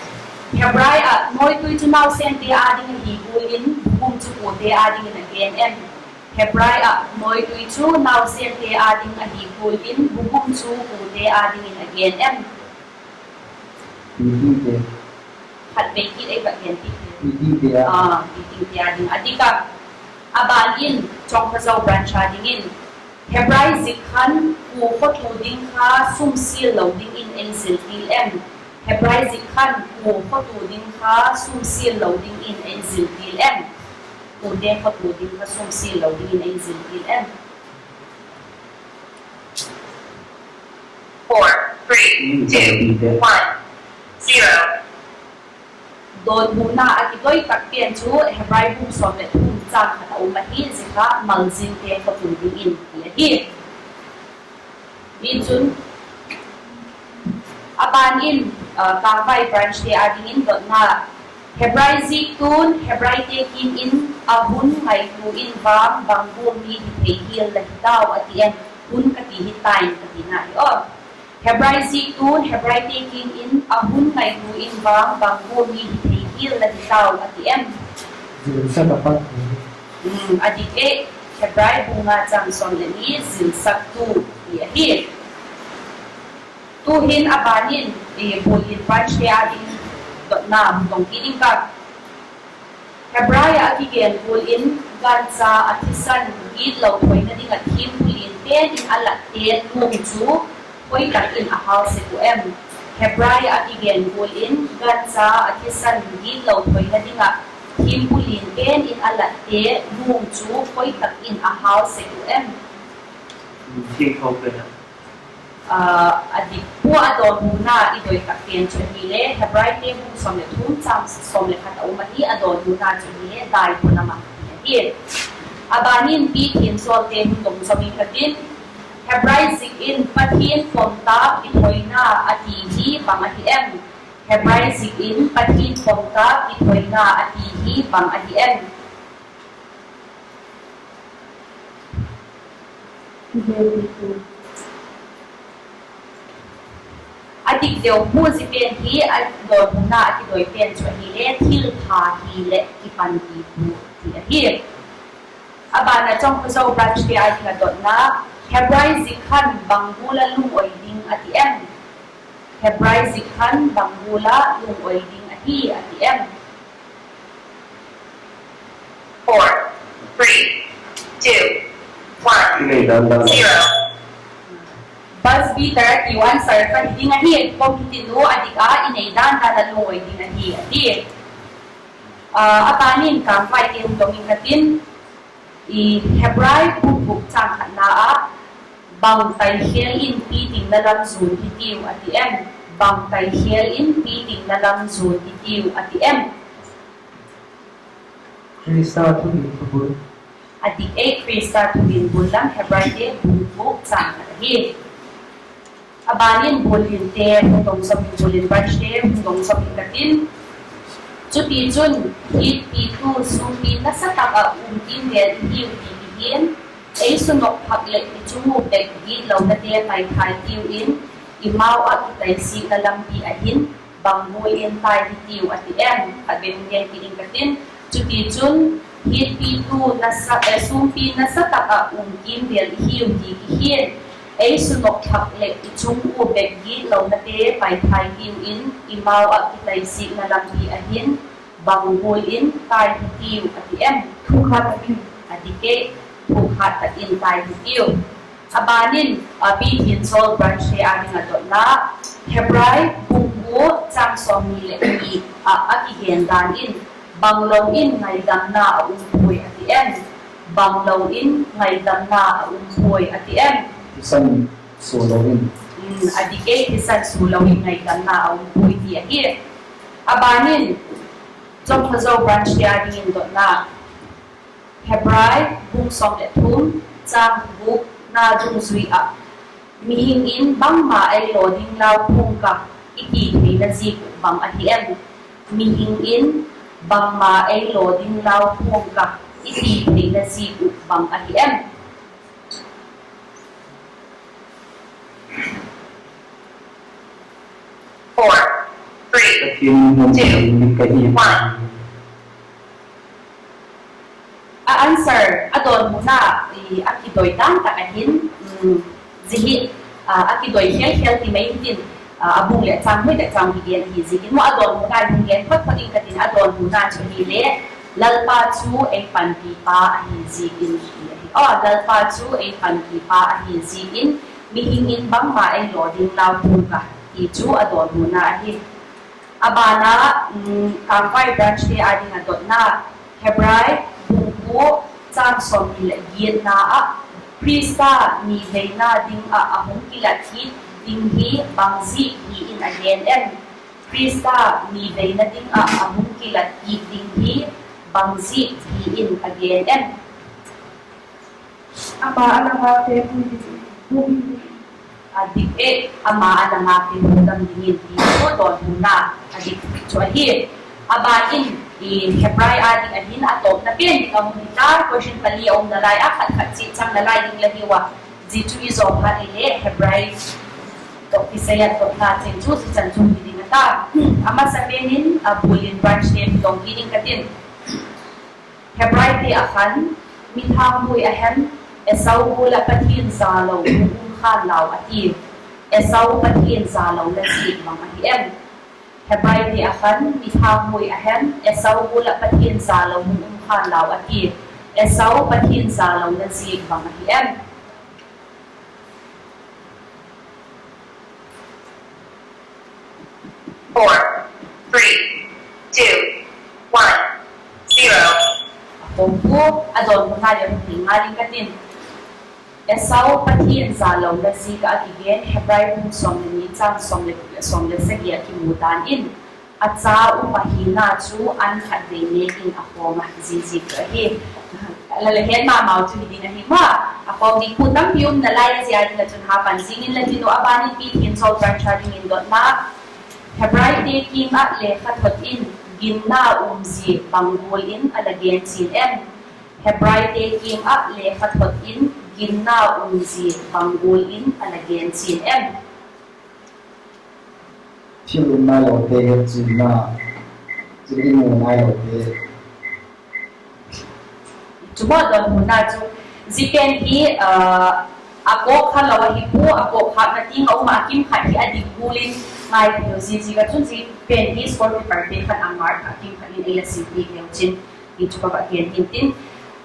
Hebrai ah nawitui chu nausêmte â ding ahi gual in, bugum chu kuate â dingin a gen em? Hebrai ah nawitui chu nausêmte â ding ahi gual in, bugum chu kuate â dingin a gen em? Pitingte. Khatvei kit ei va gen ti. Pitingte â. Pitingte â ding a dik a. A ban in Chawngkhozo branch â dingin, Hebrai zik khan kua khawtu ding kha sumsial lo dingin ei zil til em? Hebrai zik khan kua khawtu ding kha sumsial lo dingin ei zil til em? Kuate khawtu ding kha sumsial lo dingin ei zil til em? Four, three, two, one, zero. Dawnhuna a kidoi tak pen chu Hebrai bung sawm leh thum châng khat a um ahi, zia kha malzinte khawtu dingin ti ahi. Tichun, a ban in, Kângvai branchte â dingin dotna, Hebrai ziktu'n Hebraite kiang in, a hun ngaitua in vang bang gual mi hi thei hial la hi tau a ti em? Hun ka ti hi time ka tina hi aw. Hebrai ziktu'n Hebraite kiang in, a hun ngaitua in vang bang gual mi hi thei hial la hi tau a ti em? A dik e, Hebrai bung nga châng sawm leh ni, zilsaktu ti ahi. Tu'hin a ban in, Bual in branchte â ding dotna hung dong kit ding ka. Hebrai ah a kigen gual in, gancha a thisan gitlo thoina ding ah thiampu lian pen in a latte luang chu khoi tak in a hâl sek uh em? Hebrai ah a kigen gual in, gancha a thisan gitlo thoina ding ah thiampu lian pen in a latte luang chu khoi tak in a hâl sek uh em? A dik pua, a dawnhuna i doi tak pen chu ahile Hebraite bung sawm leh thum châng sawm leh khat a um ahi, a dawnhuna chu ahile dai pua lam ah ti ahi. A ban in Pi Thianzawlte hung dong zom ing ka tin, Hebrai zik in Pathian pom tâk kithoina a ti hi bang ahi em? Hebrai zik in Pathian pom tâk kithoina a ti hi bang ahi em? A dik deu pua, zia pen hi a dawnhuna a kidoi pen chu ahile thilpha hileh kipanpi pua ti ahi. A ban ah Chawngkhozo branchte â ding a dotna, Hebrai zik khan bang gual ah lungawi ding a ti em? Hebrai zik khan bang gual ah lungawi ding ahi a ti em? Buzz beater a tiu answer kha hi ding ahi, pom hi tin u, a dik a, i nei dan dan ah lungawi ding ahi a ti. A ban in Kângvaite hung dong ing ka tin, Hebrai bung guk châng khatna ah, bang tai khêl in piting na lam zuan hi tiu a ti em? Bang tai khêl in piting na lam zuan hi tiu a ti em? A dik ei, Khrista thu in bul lam, Hebraite bung guk châng khat ahi. A ban in Bual in te hung dong zom ing, Bual in branchte hung dong zom ing ka tin, chutichun, hiatpitu sûmpi nasa tak ah um kîmvêl i hiu ti kihian, ei sunok phak leh i chung u bek gitlonate paithai tiu in, i mau ah kitaisikna lampi ah hin bang gual in tai hi tiu a ti em? Khatvei hung gen kit ing ka tin, chutichun, hiatpitu nasa, sûmpi nasa tak ah um kîmvêl i hiu ti kihian, Ei sunok thak leh i chung ua bek gitlonate paithai dingin i mau ah kitaisikna lampi ah hin bang gual in tai hitiu a ti em? Thukhat tak in. A dik e, thukhat tak in tai hitiu. A ban in, a, Pi Thianchawl branchte â ding ah dotna, Hebrai bung kua châng sawmni leh ni ah a kigen dan in, banglo in ngaidamna a um puai a ti em? Banglo in ngaidamna a um puai a ti em? Thisan sualo in. A dik e, thisan sualo in ngaidamna a um puai ti ahi. A ban in, Chawmkha Zo branchte â dingin dotna, Hebrai bung sawm leh thum, châng gukna dungzui ah, mihing in bangma ei law ding lau pua'ng ka, i ti theina ziak uh bang ahi em? Mihing in bangma ei law ding lau pua'ng ka, i ti theina ziak uh bang ahi em? A answer, a dawnhuna, a kidoi dan tak ahin, zia hi, a kidoi khel khel ti mai hitin, a bung leh châng hoi tak châng hi gen ahi ziakin maw, a dawnhuna hin gen phot phot ing ka tin, a dawnhuna chu ahile, Lalpa chu ei panpipa ahi ziakin ti ahi. Aw, Lalpa chu ei panpipa ahi ziakin, mihing in bangma ei law ding lau pua'ng ka, ti chu a dawnhuna ahi. A ban ah, Kângvai branchte â ding ah dotna, Hebrai bung kua châng sawmni leh giatna ah, Khrista mi veina ding ah a hung kilat kit ding hi bangziak hi in a gen em? Khrista mi veina ding ah a hung kilat kit ding hi bangziak hi in a gen em? Ama a la ngâkte pui dingin hudam dingin. A dik e, ama a la ngâkte hudam dingin ti chu dawnhuna a dik chu ahi. A ban in, Hebrai â ding ah hin a tawpna pen ding a hung hi ta, question pali a um nalai a, khat khat chiat chang nalai ding la hiu a. Zia chu i zawm phat leh Hebrai tawh kisai a tawpna cheng chu zia chan chu hi ding a ta. A masa pen in, a bul in branchte tawng hi ding ka tin. Hebraite ah khan, mi thâkhuai a hem, Esau gual ah Pathian zalo hung um khâk lau a ti. Esau Pathian zalona ziak bang ahi em? Hebraite ah khan, mi thâkhuai a hem, Esau gual ah Pathian zalo hung um khâk lau a ti. Esau Pathian zalona ziak bang ahi em? A khawm pua, a dawnhuna leh hung ti ngal ing ka tin. Esau Pathian zalona ziak ah a kigen Hebrai bung sawm leh ni châng sawm leh, sawm leh sagi ah kimu dan in, a cha um ahina chu an khatvei nêk in a khawm a, zia ziak ahi. La la het ma mau chu hi ding ahi ma. A khawm ding khu tampi um nalai a, zia ding ah chun ha pan zing in la tin u. A ban in Pi Thianchawl branch â dingin dotna, Hebraite kiang ah lekhathot in ginna um zia bang gual in a la gen chian em? Hebraite kiang ah lekhathot in ginna um zia bang gual in a la gen chian em? Thil um nailote hetchianna, thil i mu nailote. Chu maw dawnhuna chu, zia pen hi, a kawk kha lo ahi pua, a kawk khâkna tiang a um a, a kim khat hi a dik gual in ngai ti lo, zia ziak ah chun zia pen hi score paperte khan a mark a kim khat in ei la sim piak leu chin, ti chu ka va gen hintin.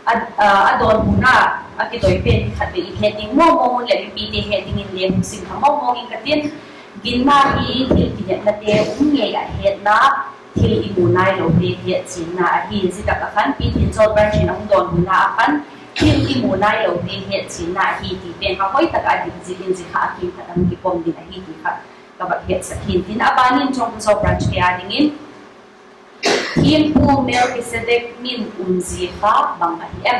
A dawnhuna, a kidoi pen khatvei i het ding mawngmawng un leh mipite het dingin le hung sim kha mawngmawng ing ka tin. Ginna hi thil kinepnate um ngei ah hetna, thil i mu nailote hetchianna ahi. Zia tak ah khan Pi Thianchawl branch in a hung dawnhuna ah khan, thil i mu nailote hetchianna ahi ti pen kha hoi tak ah a dik ziakin zia kha a kim khat a hung kipom ding ahi ti kha ka va hetsak hintin. A ban in Chawngkhuzaw branchte â dingin, thiampu Melkisedek min um zia kha bang ahi em?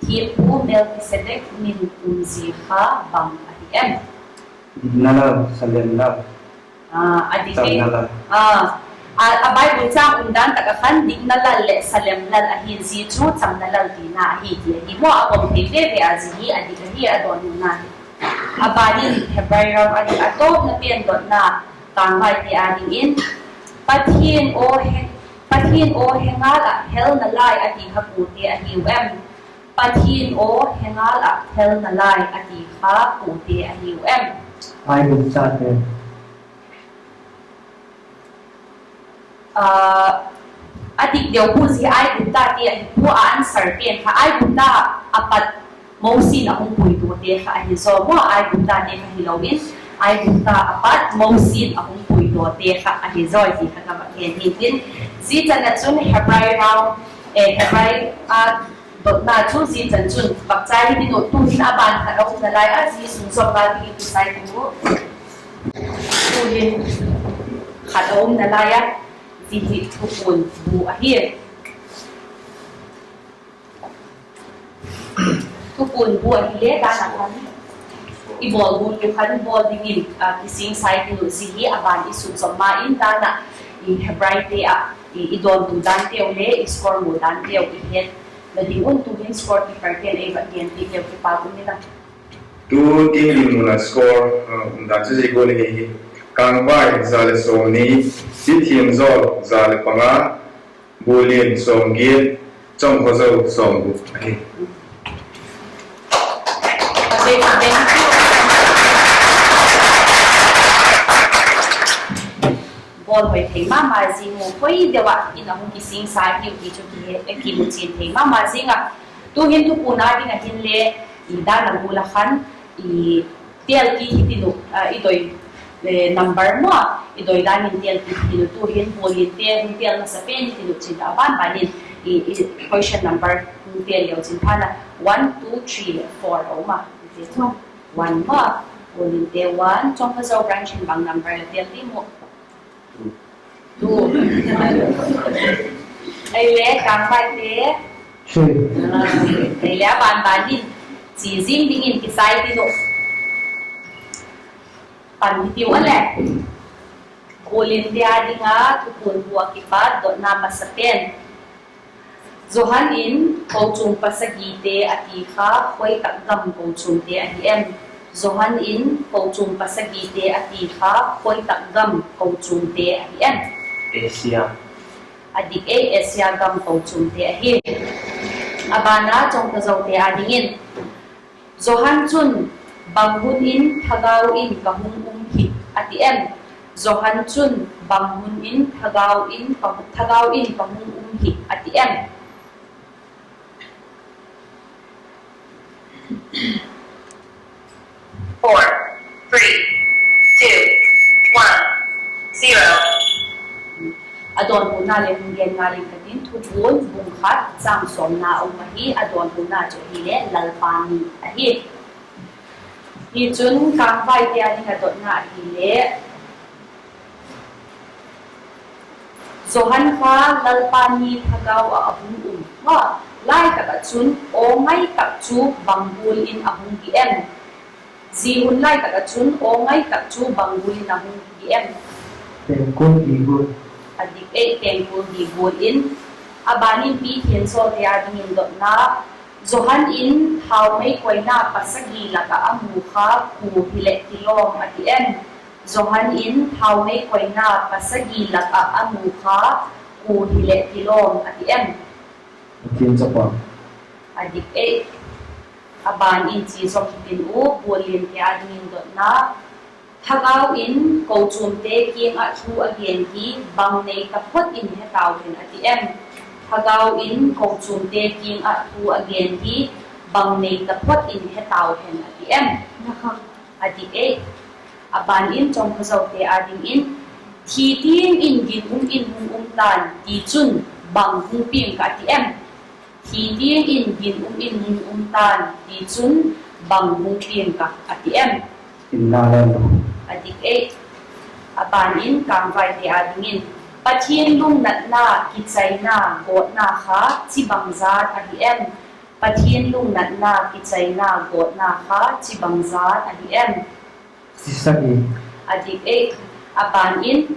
Thiampu Melkisedek min um zia kha bang ahi em? Dikna lal, salem lal. A dik e. A Bible châng um dan tak ah khan dikna lal leh salem lal ahi, zia chu chamna lal tina ahi ti ahi maw, a pom thei veve a, zia hi a dik ahi, a dawnhuna hi. A ban in Hebrai ram a dik a tawpna pen dotna, Kângvaite â dingin, Pathian aw he, Pathian aw he ngal ah hel nalai a ti kha kuate ahiu em? Pathian aw, he ngal ah thel nalai a ti kha kuate ahiu em? Aiguptate. A dik deu pu zi Aiguptate ahi pua, a answer pen kha Aigupta a pat Mosi in a hung puituate kha ahi zaw maw, Aiguptate kha hilo in, Aigupta a pat Mosi in a hung puituate kha ahi zaw ti kha ka va gen hi tin. Zia chan a chun Hebrai round, Hebrai a dotna chu zia chan chun vak chai hi tin uh, tu'hin a ban khat a um nalai a, zia sung zawm ngal dingin kisai tin uh. Tu'hin khat a um nalai a, zia hi Thupuan bu ahi. Thupuan bu ahile dan a khan i bawl bu tu khan bawl dingin kisingsai tin uh, zia hi a ban i suk zawm ma in dan a, i Hebraite ah i dawntu danteu le i score mu danteu i hetna ding un tu'hin score keeperte'n ei va gen ti deu kipâk um in a. Tu team dinmun a score um dan chu zia gual ahi hi: Kângvai za leh sawmni, Bithiamzawl za leh panga, Buallian sawmgiat, Chawngkhozo sawmguk ahi. Bawl hoi thei ma ma zing u, hoi deu ah in a hung kisingsa hiu ti chu kimu chian thei ma ma zing a. Tu'hin Thupuan a ding a hinle, i dan a gual a khan, i têl kit hi tin uh, i doi number maw, i doi dan in têl kit hi tin uh, tu'hin Bualliante hung têl masa pen hi tin uh chin ta, a ban ban in question number hung têl leu chin phat a, one, two, three leh four a um a, one maw, Bualliante one, Chawngkhozo branch in bang number la têl ti maw? Eile Kângvaite, eile a ban ban in chia zing dingin kisai tin uh. Pan hitiu a leh, Bualliante a ding a Thupuan bu a kipat dotna masa pen: Johan in kochuam pasagite a ti kha khoi tak gam kochuamte ahi em? Johan in kochuam pasagite a ti kha khoi tak gam kochuamte ahi em? A dik ei, Asia gam kochuamte ahi. A ban a Chawngkhozote a dingin, Johan chun, bang hun in Thagau in ka hung um hi a ti em? Johan chun, bang hun in Thagau in ka hung um hi a ti em? A dawnhuna leh hung gen ngal ing ka tin, Thupuan bung khat châng sawmna a um ahi, a dawnhuna chu ahile Lalpa ni ahi. Hi chun Kângvaite a ding a dotna ahile, Johan kha Lalpa ni Thagau ah a hung um a, lai tak ah chun aw ngai tak chu bang gual in a hung hi em? Zia hun lai tak ah chun aw ngai tak chu bang gual in a hung hi em? A dik ei, tengkul di gual in. A ban in Pithianzawlte a dingin dotna, Johan in thaumei koina pasagi lak ah a mu kha kua hileh kilawm a ti em? Johan in thaumei koina pasagi lak ah a mu kha kua hileh kilawm a ti em? A dik ei. A ban in chia zawm hi tin uh, Bualliante a dingin dotna, Thagau in kochuamte kiang ah thu a gen hi bang nei taphot in he tau hen a ti em? Thagau in kochuamte kiang ah thu a gen hi bang nei taphot in he tau hen a ti em? A dik ei. A ban in Chawngkhozote a dingin, thi tiang in ginum in hung um ta'n, tichun bang hung piang ka a ti em? Thi tiang in ginum in hung um ta'n, tichun bang hung piang ka a ti em? A dik ei. A ban in Kângvaite a dingin, Pathian lungnatna kichaina gawtna kha chi bangzat ahi em? Pathian lungnatna kichaina gawtna kha chi bangzat ahi em? A dik ei. A ban in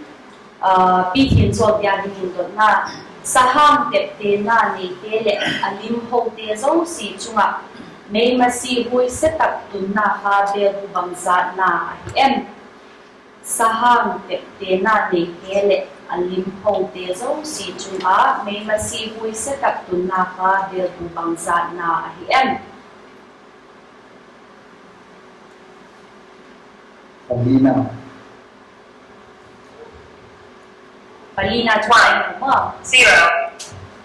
Pithianzawlte a dingin dotna, sahang teptena neite leh a lim hote zosia chung ah meimasi huaise tak tunna kha bêlbu bangzatna ahi em? Sahang teptena neite leh A limhote zosia chung ah mei masi huaise tak tunna kha belbu bangzatna ahi em? Palina. Palina chu ai maw? Zero.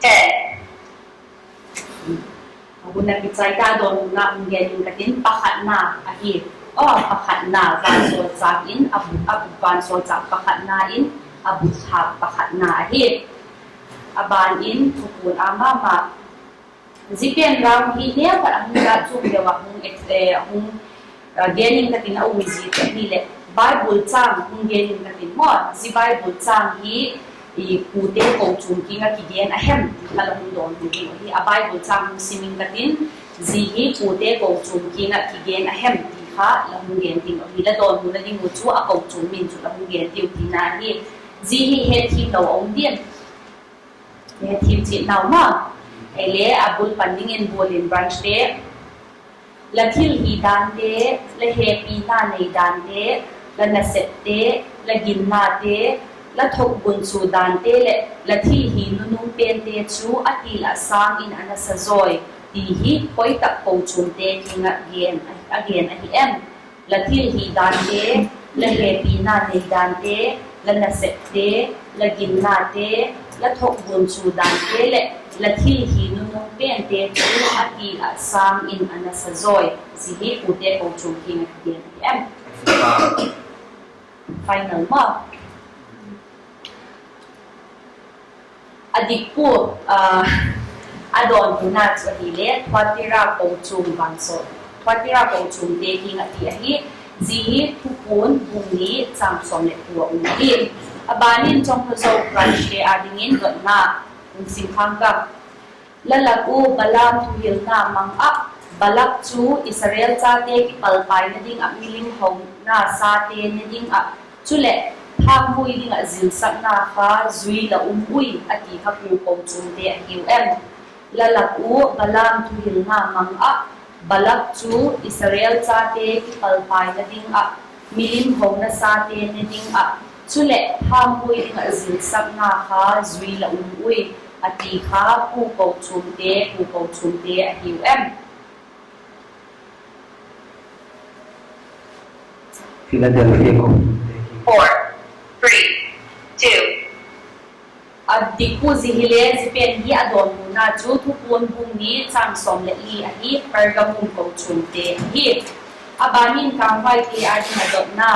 Ten. A hun a kichai ta, dawnhuna hung gen ing ka tin, pakhatna ahi. Aw, pakhatna, vansawlchâk in a bu, a bu, vansawlchâk pakhatna in a bu thâk pakhatna ahi. A ban in thupuan a ma ma. Zia pen round hi neu khat a hung ta chung deu a hung, eh, hung, eh, gen ing ka tin a um zi te hileh, Bible châng hung gen ing ka tin maw, zia Bible châng hi i pute kochuam kiang ah kigen a hem ti kha la hung dawnhu ding ahi. A Bible châng hung sim ing ka tin, zia hi pute kochuam kiang ah kigen a hem ti kha la hung gen ding ahi. La dawnhuna ding uh chu a kochuam min chu la hung gen diu tina hi. Zia hi hetthiamlo a um diam? Hetthiam chiat nau ma. Ei le a bul pan dingin bul in, branchte. La thil hi dante, la hepina nei dante, la nasepte, la ginnate, la thokbun chu dante leh la thil hi nunung pente chu a til ah sâng in a nasa zawi, ti hi hoi tak kochuamte kiang ah gen, a gen ahi em? La thil hi dante, la hepina nei dante, la nasepte, la ginnate, la thokbun chu dante leh la thil hi nunung pente chu a til ah sâng in a nasa zawi, zia hi pute kochuam kiang ah kigen ahi em? Final ma. A dik pua, ah, a dawnhuna chu ahile, Thuatira kochuam vangsaw, Thuatira kochuamte kiang ah ti ahi. Zia hi Thupuan bung ni châng sawm leh kua a um ahi. A ban in chawngkha zo branchte â dingin dotna hung sim khang ka. La lak u Balaam thuhilna mang ah, Balak chu Israel chate kipalpaina ding ah milim hona sate ne ding ah, chuleh phâkbuai ding ah zilsakna kha zui la um ui, a ti kha pu kochuamte ahiu em? La lak u Balaam thuhilna mang ah, Balak chu Israel chate kipalpaina ding ah, milim hona sate ne ding ah, chuleh phâkbuai ding ah zilsakna kha zui la um ui, a ti kha pu kochuamte, pu kochuamte ahiu em? Philadelphia ko. Four, three, two. A dik pua, zia hile, zia pen hi a dawnhuna chu Thupuan bung ni châng sawm leh li ahi, Pergamum kochuamte ahi. A ban in kângvaite â ding a dotna,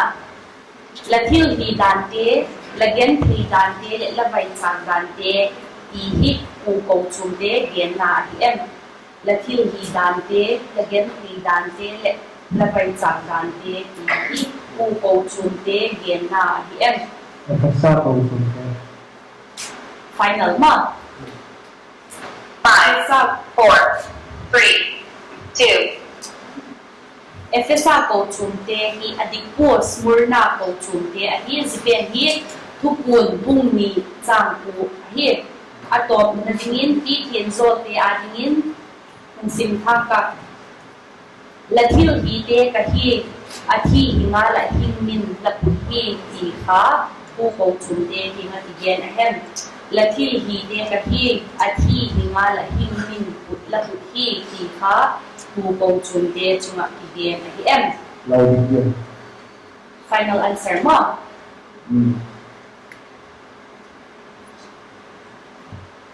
la thil hi dante, la genthei dante leh la vaichâk dante, ti hi pu kochuamte genna ahi em? La thil hi dante, la genthei dante leh la vaichâk dante, ti hi pu kochuamte genna ahi em? Ephesa kochuamte. Final ma. Five, four, three, two. Ephesa kochuamte hi a dik pua, Smurna kochuamte ahi. Zia pen hi Thupuan bung ni châng kua ahi. A tawpna dingin, ti thianzawlte â dingin hung sim khang ka. La thil hite ka hi, a thi hi ngal ah hing min la put hi, ti kha pu kochuamte kiang ah kigen a hem? La thil hite ka hi, a thi hi ngal ah hing min put la put hi, ti kha pu kochuamte chung ah kigen ahi em? Final answer maw?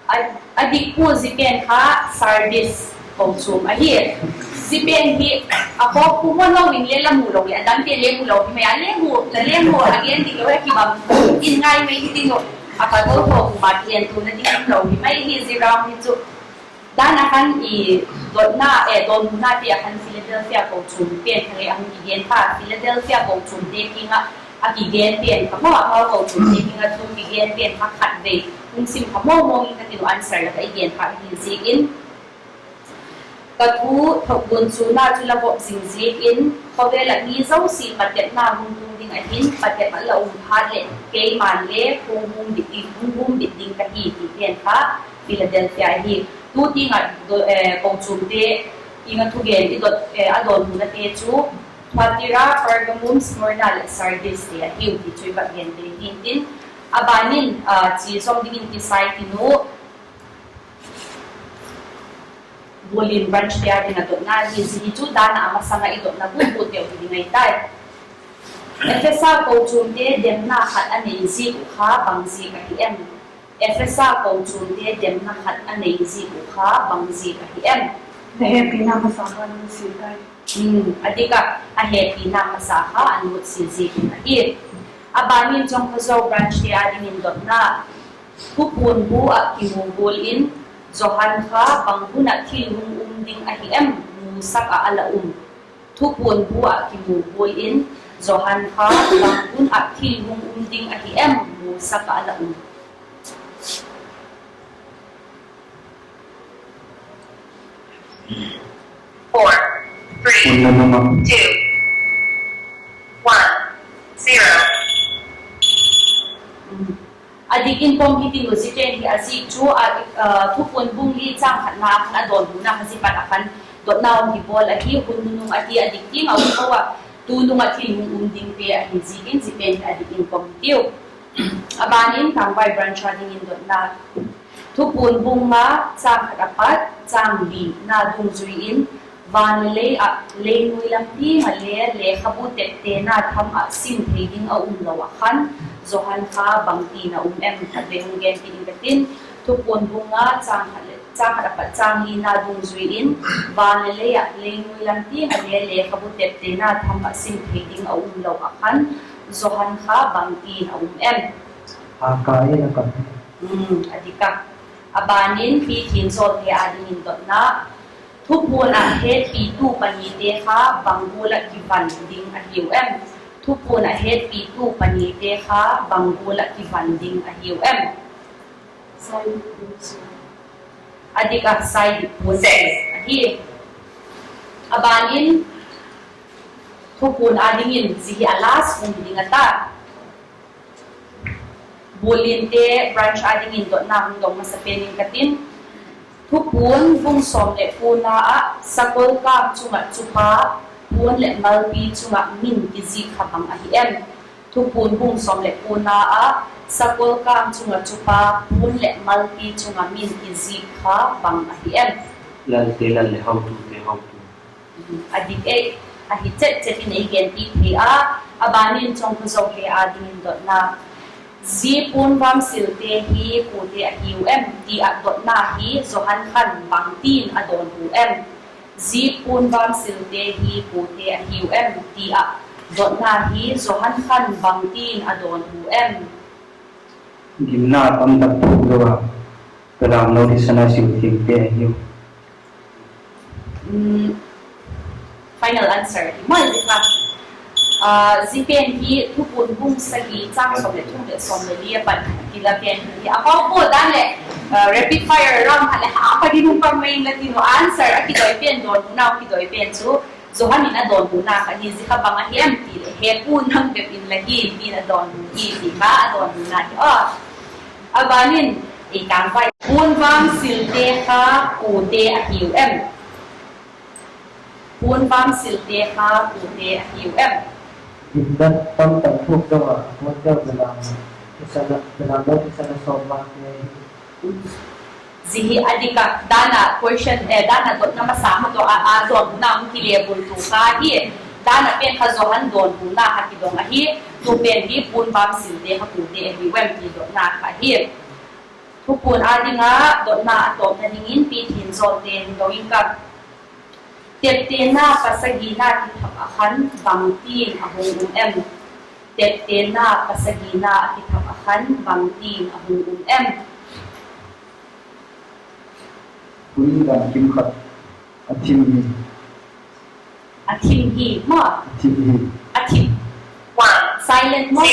A, a dik pua, zia pen kha Sardis kochuam ahi. Zia pen hi a khawk pua maw, no in le la mu lo hi, a dang pen le mu lo hi mai a, le mu, la le mu a gen dik lo hi kibang in ngai mai hi ding uh. A pa tho tho ma kigen tuna ding um lo hi mai hi, zia round hi chu. Dan a khan i dotna, eh, dawnhunate a khan Philadelphia kochuam pen kha le a hung kigen ta, Philadelphia kochuamte kiang ah a kigen pen kha maw, amau kochuamte kiang ah thu kigen pen kha khatvei hung sim kha maw, mawng in ka tin uh, answer lak ah i gen kha hi ziakin. Ka thu thokbun chuna chu la vop zing ziakin, khawvel ah mi zosia patepna hung tung ding ahi'n, patep ah la um phat leh keima'n le hung humbit ding, hung humbit ding ka hi, ti pen kha Philadelphia ahi. Tu tiang ah, eh, kochuamte kiang ah thugen i dot, eh, a dawnhunate chu Thuatira, Pergamum, Smurna leh Sardis te ahiu ti chu i va gen te hintin. A ban in, ah, chi zom dingin kisai tin u, Bualin branch te â ding a dotna hi, zia hi chu dan a masang ah i dotna gual gual teu hi ding ahi tai. Ephesa kochuamte demna khat a nei ziak uh kha bang ziak ahi em? Ephesa kochuamte demna khat a nei ziak uh kha bang ziak ahi em? A hepina masa kha a nutsia tai. Hmm, a dik ah, a hepina masa kha a nutsia ziakin ahi. A ban in Chawngkhozo branch te â dingin dotna. Thupuan bu ah kimu gual in, Johan kha bang hun ah thil hung um ding ahi em musak ah a la um? Thupuan bu ah kimu gual in, Johan kha bang hun ah thil hung um ding ahi em musak ah a la um? Four, three, two, one, zero. A dik in pom hi tin u, zia pen hi a zik chu a, ah, Thupuan bung li châng khatna a khan a dawnhuna kha zia pat a khan dotna um hi bawl ahi, hun nunung a ti a dik tiang a um lo a, tunung ah thil hung um dingte ahi ziakin zia pen hi a dik in pom hi tiu. A ban in Tangvai branch â dingin dotna. Thupuan bung nga châng khat a pat châng lina dungzui in, van leh lei ah, lei nuai lam tiang ah le lekhabu teptena tham ah sim thei ding a um lo ah khan, Johan kha bangtin a um em? Khatvei hung gen kit ing ka tin. Thupuan bung nga châng khat a pat châng lina dungzui in, van leh lei ah, lei nuai lam tiang ah le lekhabu teptena tham ah sim thei ding a um lo ah khan, Johan kha bangtin a um em? A dik a. A ban in Pi Thianzawlte â dingin dotna. Thupuan ah hetpitu panite kha bang gual ah kivan ding ahiu em? Thupuan ah hetpitu panite kha bang gual ah kivan ding ahiu em? A dik ah, Saidip puan ahi. A ban in Thupuan â dingin, zia hi a last um ding a ta. Bualinte branch â dingin dotna hung dong masa pen ing ka tin. Thupuan bung sawm leh kuana ah sakol kâng chung ah chupa, puan leh malpi chung ah min kizik kha bang ahi em? Thupuan bung sawm leh kuana ah sakol kâng chung ah chupa, puan leh malpi chung ah min kizik kha bang ahi em? Lalte Lal leh hotute hotu. A dik ei, ahi chet chet in ei gen kit thei a. A ban in Chawngkhozote â dingin dotna. Zia puan vamsilte hi kuate ahiu em ti ah dotna hi Johan khan bangtin a dawnhu em? Zia puan vamsilte hi kuate ahiu em ti ah dotna hi Johan khan bangtin a dawnhu em? Gimna tamtak thuak zo a, Belamno thisan a sil thiangte ahiu. Final answer hi mai zik a. Zia pen hi Thupuan bung sagi châng sawm leh thum leh sawm leh li a pat kila pen hi a, a pau pua dan leh rapid fire round khat leh ha pa ding um pang mai in la tin u, answer a kidoi pen, dawnhunau kidoi pen chu Johan in a dawnhuna kha hi, zia kha bang ahi em ti leh, he puan nang bep in la hi, tin a dawnhu hi ti kha a dawnhuna hi a. A ban in, ei tangvai, puan vamsilte kha kuate ahiu em? Puan vamsilte kha kuate ahiu em? Gimna tamtak thuak zo a, puan deu Belamno thisan a, Belamno thisan a sawm vangte ahi. Zia hi a dik a, dan a question, dan a dotna masa kha tawh a dawnhuna hung kilebultu kha hi. Dan a pen kha Johan dawnhuna kha kidong ahi. Tu pen hi puan vamsilte kha kuate ahiu em ti dotna kha hi. Thupuan â ding a dotna a tawpna dingin Pi Thianzawlte hung do ing ka. Teptena pasagina kithak ah khan bangtin a hung um em? Teptena pasagina a kithak ah khan bangtin a hung um em? Hun dan kim khat a thim hi. A thim hi maw? A thim hi. A thim. Silent maw?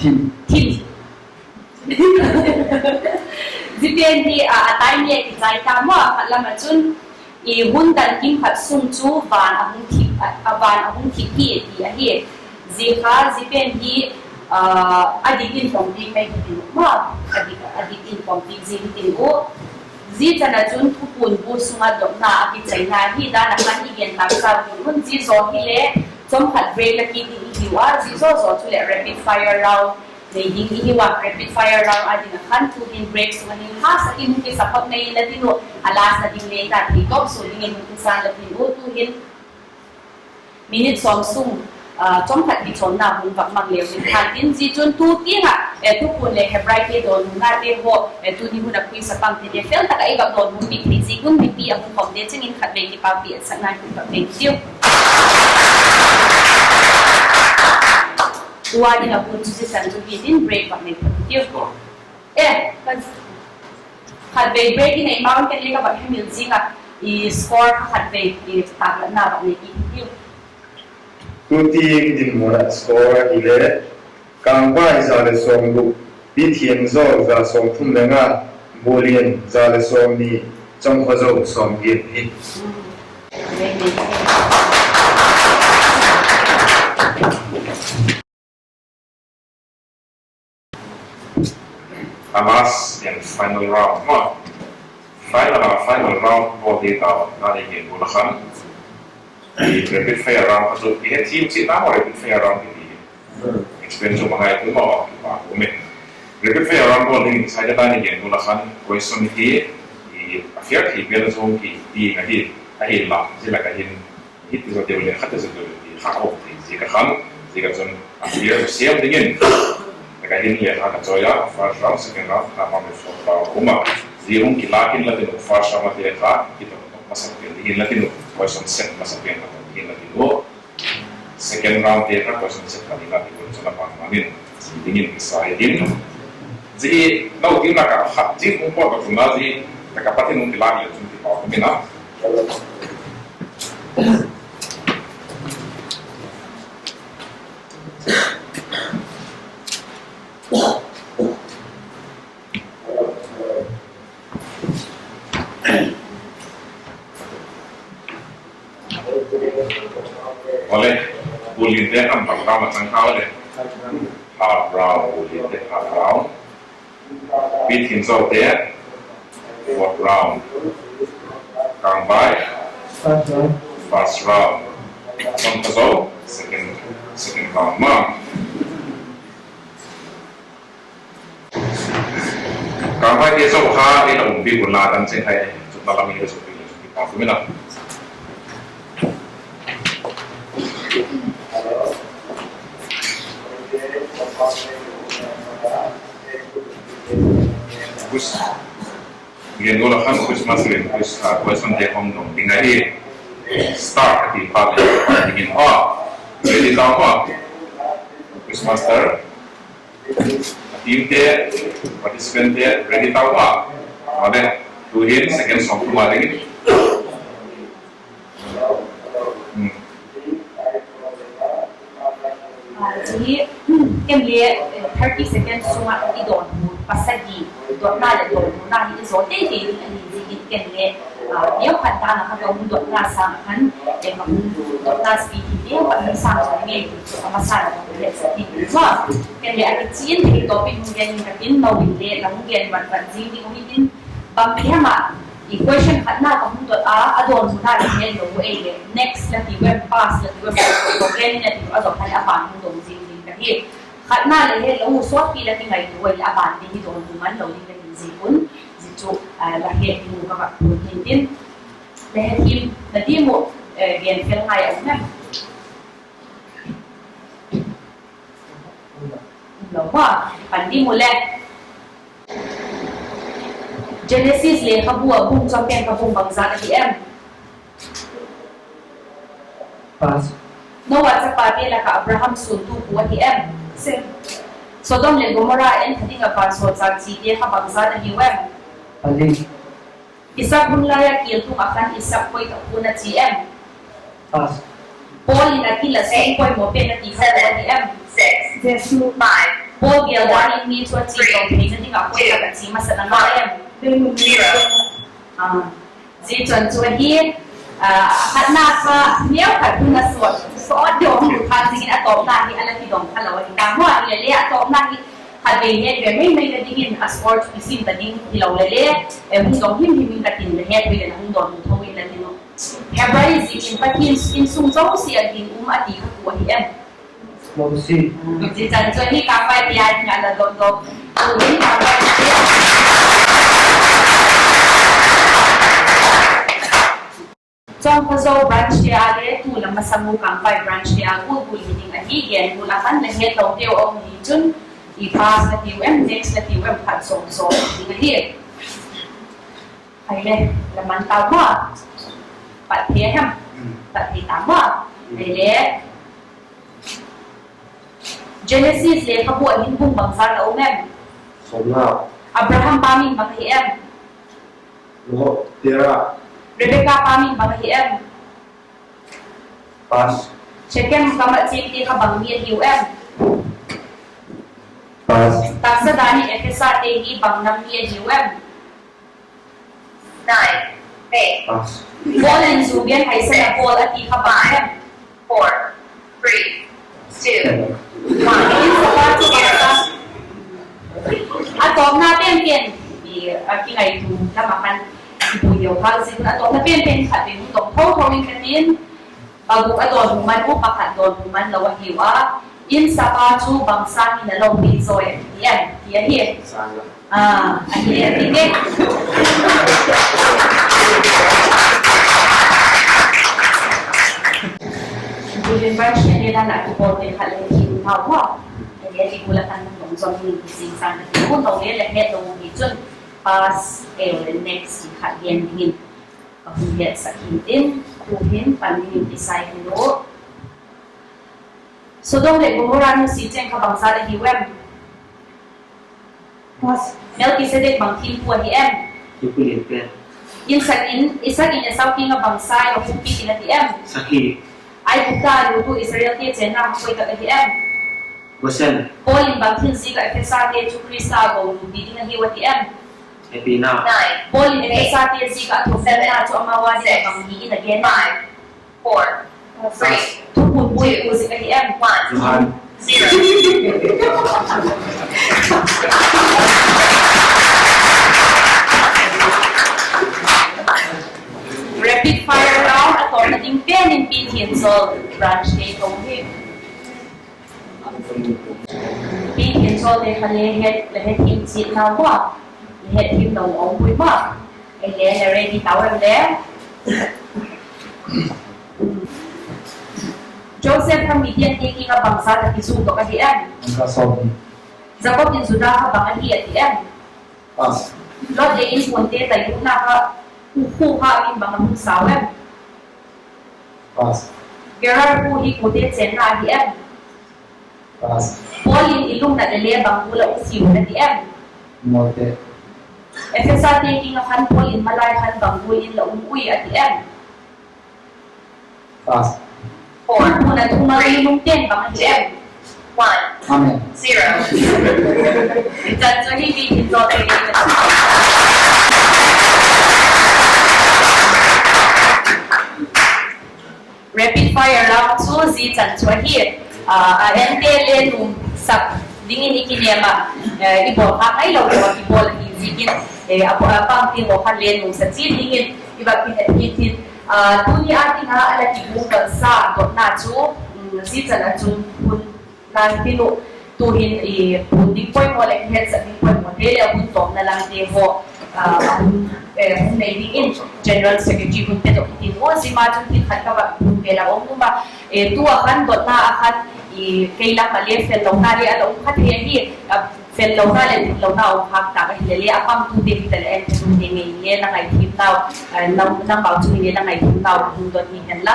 Thim. Thim. Zia pen hi a, a time le kichai ta maw, a khat lam ah chun, i hun dan kim khat sung chu van a hung thip, a van a hung thip hi ti ahi. Zia kha, zia pen hi a dik in pom piak mai hi tin u maw, a dik in pom piak zing hi tin u. Zia chan ah chun Thupuan bu sung ah dotna a kichaina hi dan a khan i gen tak sa ding un, zia zaw hile chawm khat break la kit ding i hiu a, zia zaw zaw chuleh rapid fire round Nei ding i hiu a, rapid fire round a ding ah khan tu'hin break sung a hin hâsa in hung kisa phot nei in la tin u, a last a ding le i ta thei tawp sua dingin hun kisa la tin u tu'hin. Minute sawm sung, ah, chawm khat kichawnna hun vak mang leu in khan tin, zia chun tu tiang ah, eh, thupuan leh Hebraite dawnhunate haw, eh, tuni hun a quiz a pang tite fel tak ah i vak dawnhu piak thei ziak un mipi a hung khawmte cheng in khatvei kipâkpi etsakna i hun vak nei tiu. Tua ding ah hun chu zia chan chu hi tin break vak nei phot tiu. E, khatvei break i nei ma un ken le ka vak hemil zing ah, i score kha khatvei i tâklatna vak nei kit tiu. Tu tiang dinmun ah score hile, Kângvai za leh sawmguk, Bithiamzo za sawmthum le nga, Bulian za leh sawmni, Chawmkhozo sawmgiat hi. A last and final round maw. Final a final round bawl di tau, na ding gen gual a khan, rapid fire round kha chu i het thiam chiat na maw, rapid fire round kiti hi. Explain chu ma ngai tu maw, kipak um e. Rapid fire round bawl ding excited a ni gen gual a khan, question hi a fair thei pen a zong kiti ahi, ahinla zia lak ah hin hiti zaw deu le khati zaw deu le ti kha a um thei ziak a khan, ziak a chun a fair siam dingin, tak ah hin le kha ka chawi a, first round, second round, third round, fourth round um a. Zia hung kilâk in la tin u, first round a te kha kidot masak pen dingin la tin u, question set masak pen kha dingin la tin u. Second round te kha question set kha ding a ti gual chun a pang man in, zia dingin kisa hi tin. Zia hi no ding lak ah khat zing hung pawt ka tun a, zia tak ah pat in hung kilâk le chun ti pau ka min a. Awle, Bulian te khan bang round a chang kha awle. Third round, Bulian te third round. Bithiamzo te fourth round. Kângvai first round. Chawmkhozo second, second round ma. Kângvai te zo kha ei la umpi gual a dan cheng hai chutna lam i la zupi le zupi pa tu mi na. Gen gual a khan quiz master in quiz, ah, question te hung dong ding ahi. Start a ti phat le dingin a, ready ta ma? Quiz master, a team te, participant te ready ta ma? Awle, tu'hin second sawmthum a dingin. Zia hi, ken le, eh, thirty seconds sung ah i dawnhu pasagi, dotna leh dawnhuna hi i zaw tei tei ding ahi ziakin ken le, ah, neukhat dan ah kha ka hung dotna sâng ah khan, eh, ka hung dotna speed hi neukhat hung sâng zaw ngei ti chu a masa in ka hung hetsak hi maw. Ken le a kichian thei tawp in hung gen ing ka tin, no in le la hung gen vat vat zing ding um i tin, bangti hem ah i question khatna ka hung dot a, a dawnhuna la het lo u ei le next la ti u em, pass la ti u em, la ti u em, la ti u a zaw khan a ban hung dong zing ding ka hi. Khatna la het lo u sawtpi la kingaitua u ei le a ban ding hi dawnhu man lo ding ka hi ziak un, zia chu, ah, la het ding u ka vak puan hi tin. La het him na diam u, eh, gen fel ngai a um em? Lo ma, pan ding u le. Genesis lekhabu a bung chuam pen kha bung bangzat ahi em? Pass. Noah chapate lak ah Abraham suantu pu ahi em? Sodom leh Gomorrah en tha ding ah vansawlchâk chite kha bangzat ahiu em? Pali. Isak hun lai ah kial tung ah khan Isak koi tak pua'n a chia em? Paul in a kila sung poimaw pen a ti kha kua ahi em? Paul gêl dan in mi chu a chia tawm theina ding ah koi tak a chia masat a ngai em? Zia chan chu ahi, a khatna kha neukhat hun a sawt, sawt deu hung lut kha zing in a tawpna hi a la kidong kha lo ahi ta maw, ahileh le a tawpna hi khatvei het ve mei mei na dingin a score chu kisim ta ding hilo leh le, hung dong him him in ka tin, la het ui leh la hung dawnhu tho in la tin u. Hebrai ziakin Pathian insung zosia ah gin um a ti kha kua ahi em? Zia chan chu hi Kangvai tia hi a la dot dot. Tu'hin Kangvai tia. Chawngkhozo branch tia le tu la masang u Kangvai branch tia gul gul hi ding ahi. Gen gul a khan la het lo teu um hi chun, i pass la tiu em, next la tiu em, khat zawm zawm ding ahi. Ahile, la man ta ma. Pat thei hem. Pat thei ta ma. Ahile, Genesis lekhabu ah hin bung bangza la um em? Abraham pa min bang ahi em? Rebecca pa min bang ahi em? Shechem gam ah chiang te kha bang mi ahiu em? Taksa dan in Ephesate hi bang nam mi ahiu em? Paul in zu gen haisan a bawl a ti kha bang em? A tawpna penpen, a kingaitua lam ah khan i bu deu kha ziak un a tawpna penpen khat vei hung dong tho tho in ka tin. Paguk a dawnhu man u, pakhat dawnhu man lo ahiu a. In sapa chu bang sâng in a lopi zaw em ti em? Ti ahi. A, ahi e, ti e. Bulin ban hrian le dan a kipawlte khat le thim thau maw. Ele ti bul a kan dong zom in ti sing sâng le ti bul lo le le het lo hi chun pass, e, le next ti khat gen dingin ka hun hetsak hintin, tu'hin pan dingin kisai hi lo. Sodom leh Gomorrah nusia cheng kha bangzat ahiu em? Melkisedek bang thiampu ahi em? Isak in, Isak in Esau kiang ah bang sai a hung piak in a ti em? Aigupta a lut u Israelte chênna kha koi tak ahi em? Paul in bang thil ziak ah Ephesate chu Khrista a golupi ding ahiu a ti em? Paul in Ephesate ziak ah a thumna chu amau â ding ah bang hi in a gen em? Thukhun buaitu ziak ahi em? Rapid fire round, a tawpna ding pen in Pi Thianzawl branch te tawh hi. Pi Thianzawlte kha le het, la hetthiam chiat nau maw, la hetthiam lo um puai maw, ei le la ready tau em le. Joseph kha Midiante kiang ah bangzat a kizudok ahi em? Jakob in Judah kha bang ahi a ti em? Lot leh inkuante tailutna kha, khu kha in bang a hun sau em? Gerar khu hi kuate chênna ahi em? Paul in i lungnat leh le bang gual a um siu a ti em? Ephesate kiang ah khan Paul in malai khan bang gual in la um ui a ti em? Thukhun a thumal minung ten bang ahi em? Amen. Chan chu hi Pi Thianzawlte Rapid fire round chu zia chan chu ahi. A ente le nuamsak dingin i kinem a, i bawl kha ngai lo a kibawl ahi ziakin, a pangte haw khan le nuamsa chiat dingin i va kihet kit in. Tuni a ding a la kiguat sa dotna chu zia chan a chun hun nang tin uh, tu'hin i put ding poimaw leh kihetsak ding poimawte leh a hun tawpna lamte haw hun nei dingin General Secretary hun pedok tin u, zia ma chun thil khat ka va hun vel a um um a, tu a khan dotna a khan kei lam ah le fellona le a la um kha thei ahi. Fellona leh diklona um khâk tak ahile le a pangtute hita leh entute ngei le la ngaithiamnau, nangmau chung in le la ngaithiamnau hun dot hi hen la.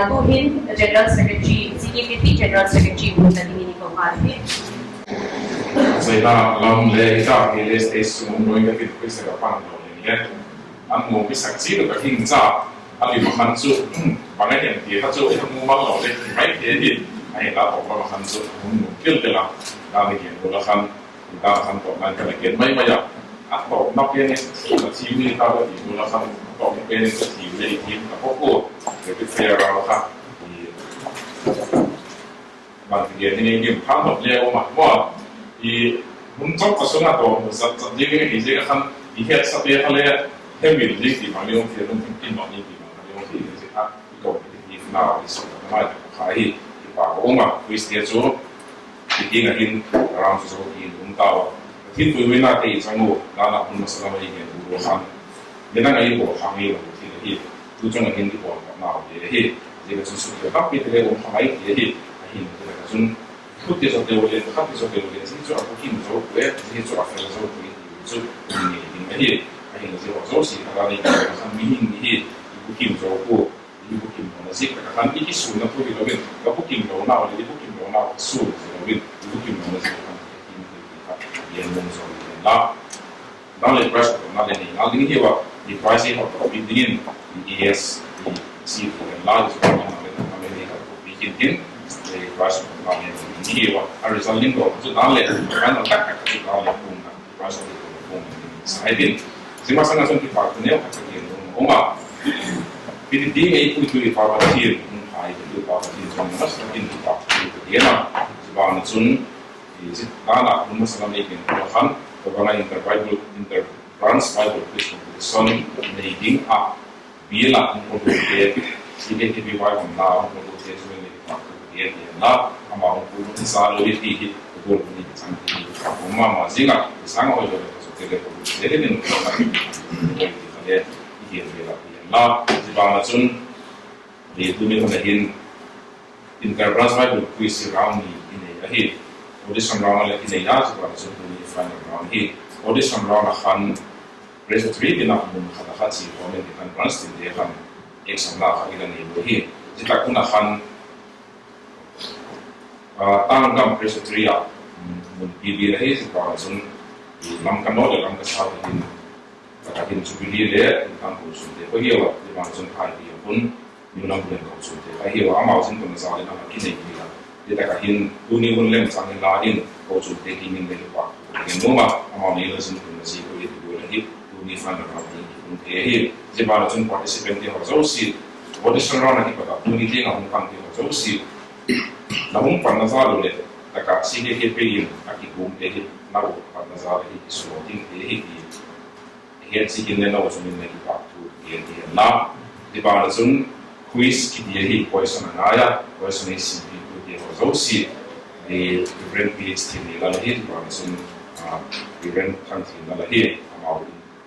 Tu'hin General Secretary, C K P P General Secretary hun na dingin i ko ngal hi. Zaina lam le hita kei le stage sung um nuai ka ti, ka sak a pang lo le le, an mu mi sak chi lo ka hing cha. A lim a khan chu bang a hem ti kha chu i mu mal lo le mai te hi. Ahinla tawp lam a khan chu hun nu kil te la, dan a gen gual a khan, dan a khan tawp nan ka la gen mai mai a. A tawpna pen in a thi mi ta ka ti gual a khan, a tawpna pen in ka thi le i thiam ka pawk u. Rapid fire round kha, i bang ti gen ni ngim kham nop le um a maw. I hun chawk ka sung a tawp zat zat ding i ziak a khan, i hetsate kha le hemil ding ti bang le um, fial um, kin bang ding ti bang le um ti ziak a kha, i tawp i ti na i sung a mai ta kha hi. I Pa ka um a, Christian chu, i tiang ah hin, ram chu zo ti in um tau a. Pathian puihuinate i chang u, dan a hun masa lam a i gen u khan, midang a i bawl kha ngei lo thil ahi, tu chung ah hin i bawl kha nau te ahi, zia ka chun sukhial tampi te le um kha ngai ti ahi, ahin zia ka chun, khut ti zo deu le, khat ti zo deu le, zia chu a bukim zo pua, zia chu a fel zo pua ti chu, i ngei ding ahi, ahin zia haw zosia kha dan i gen khan mihing i hi, i bukim zo pua, i bukim lona ziak tak ah khan i kisunna thu hilo in, ka bukim lonau leh i bukim lonau kha sun zilo in, i bukim lona ziak khan i bukim kha, i en lung zo in la. Dan leh prize of honor le nei ngal ding hiu a, i prize hi hot topic dingin, i A S, i C P en la, i chu dan le tak khan le nei hot topic in tin, i prize of honor le nei ding hiu a, a result ding lo chu dan leh, final tak tak chu dan leh pung na, prize of honor pung na ding sa hi tin. Zia masang ah chun kipakthu neu khat ka gen nuam a um a. Hiti ding ei puitu i Pa Pathian, hung hai tu Pa Pathian chun masa in kipakthu ka gen a. Zia ban ah chun, i zia dan ah hun masa lam ei gen khan, ka bang ah inter Bible, inter branch Bible quiz competition nei ding ah, bial ah hung puitu te, C K K B Y hung na hung puitu te chun ei kipakthu ka gen a, amau hung puitu sa lo hi ti hi, ka gual ni chang ti hi ka um ma ma zing a, i sâng a hoi lo le ka chu te le ka gual te le nin ka na ti ka le, i gen bial ah ti la, zia ban ah chun, tuni hun ah hin, inter branch Bible quiz hi round ni i nei ahi. Audition round a le i nei a, zia ban ah chun tuni final round hi. Audition round ah khan presbytery tin ah mun khat ah kha chi khawm in ti khan branch tin te khan exam la kha i la nei u hi. Zia tak hun ah khan, ah, Tangam presbytery ah, mm, mun pi bi la hi, zia ban ah chun, i Lamka North leh Lamka South hin, tak ah hin Jubilee leh Tangam kochuamte kha hiu a, zia ban ah chun Thaipi ah khun New Lamka kochuamte kha hiu a, amau zin tun a za le na kha kinei hi a. Zia tak ah hin tuni hun lem chang hin la hin kochuamte kiang in le kipakthu ka gen nuam a, amau nei la zin tun a zi ko hi ti gual ahi, tuni final round ding kium thei ahi. Zia ban ah chun participant te haw zosia, audition round ah kipat ah tuni tiang ah hung pante haw zosia, la hung panna za lo leh, tak ah C K K P in a kigumte hi, la hung panna za lo hi kisulo dingte hi ti, het ziakin le na u chung in le kipakthu ka gen hi hen la. Zia ban ah chun quiz kiti ahi, question a ngai a, question ei sim pitu te haw zosia, Reverend P H T ni la la hi, zia ban ah chun, ah, Reverend Thangthin la la hi, amau,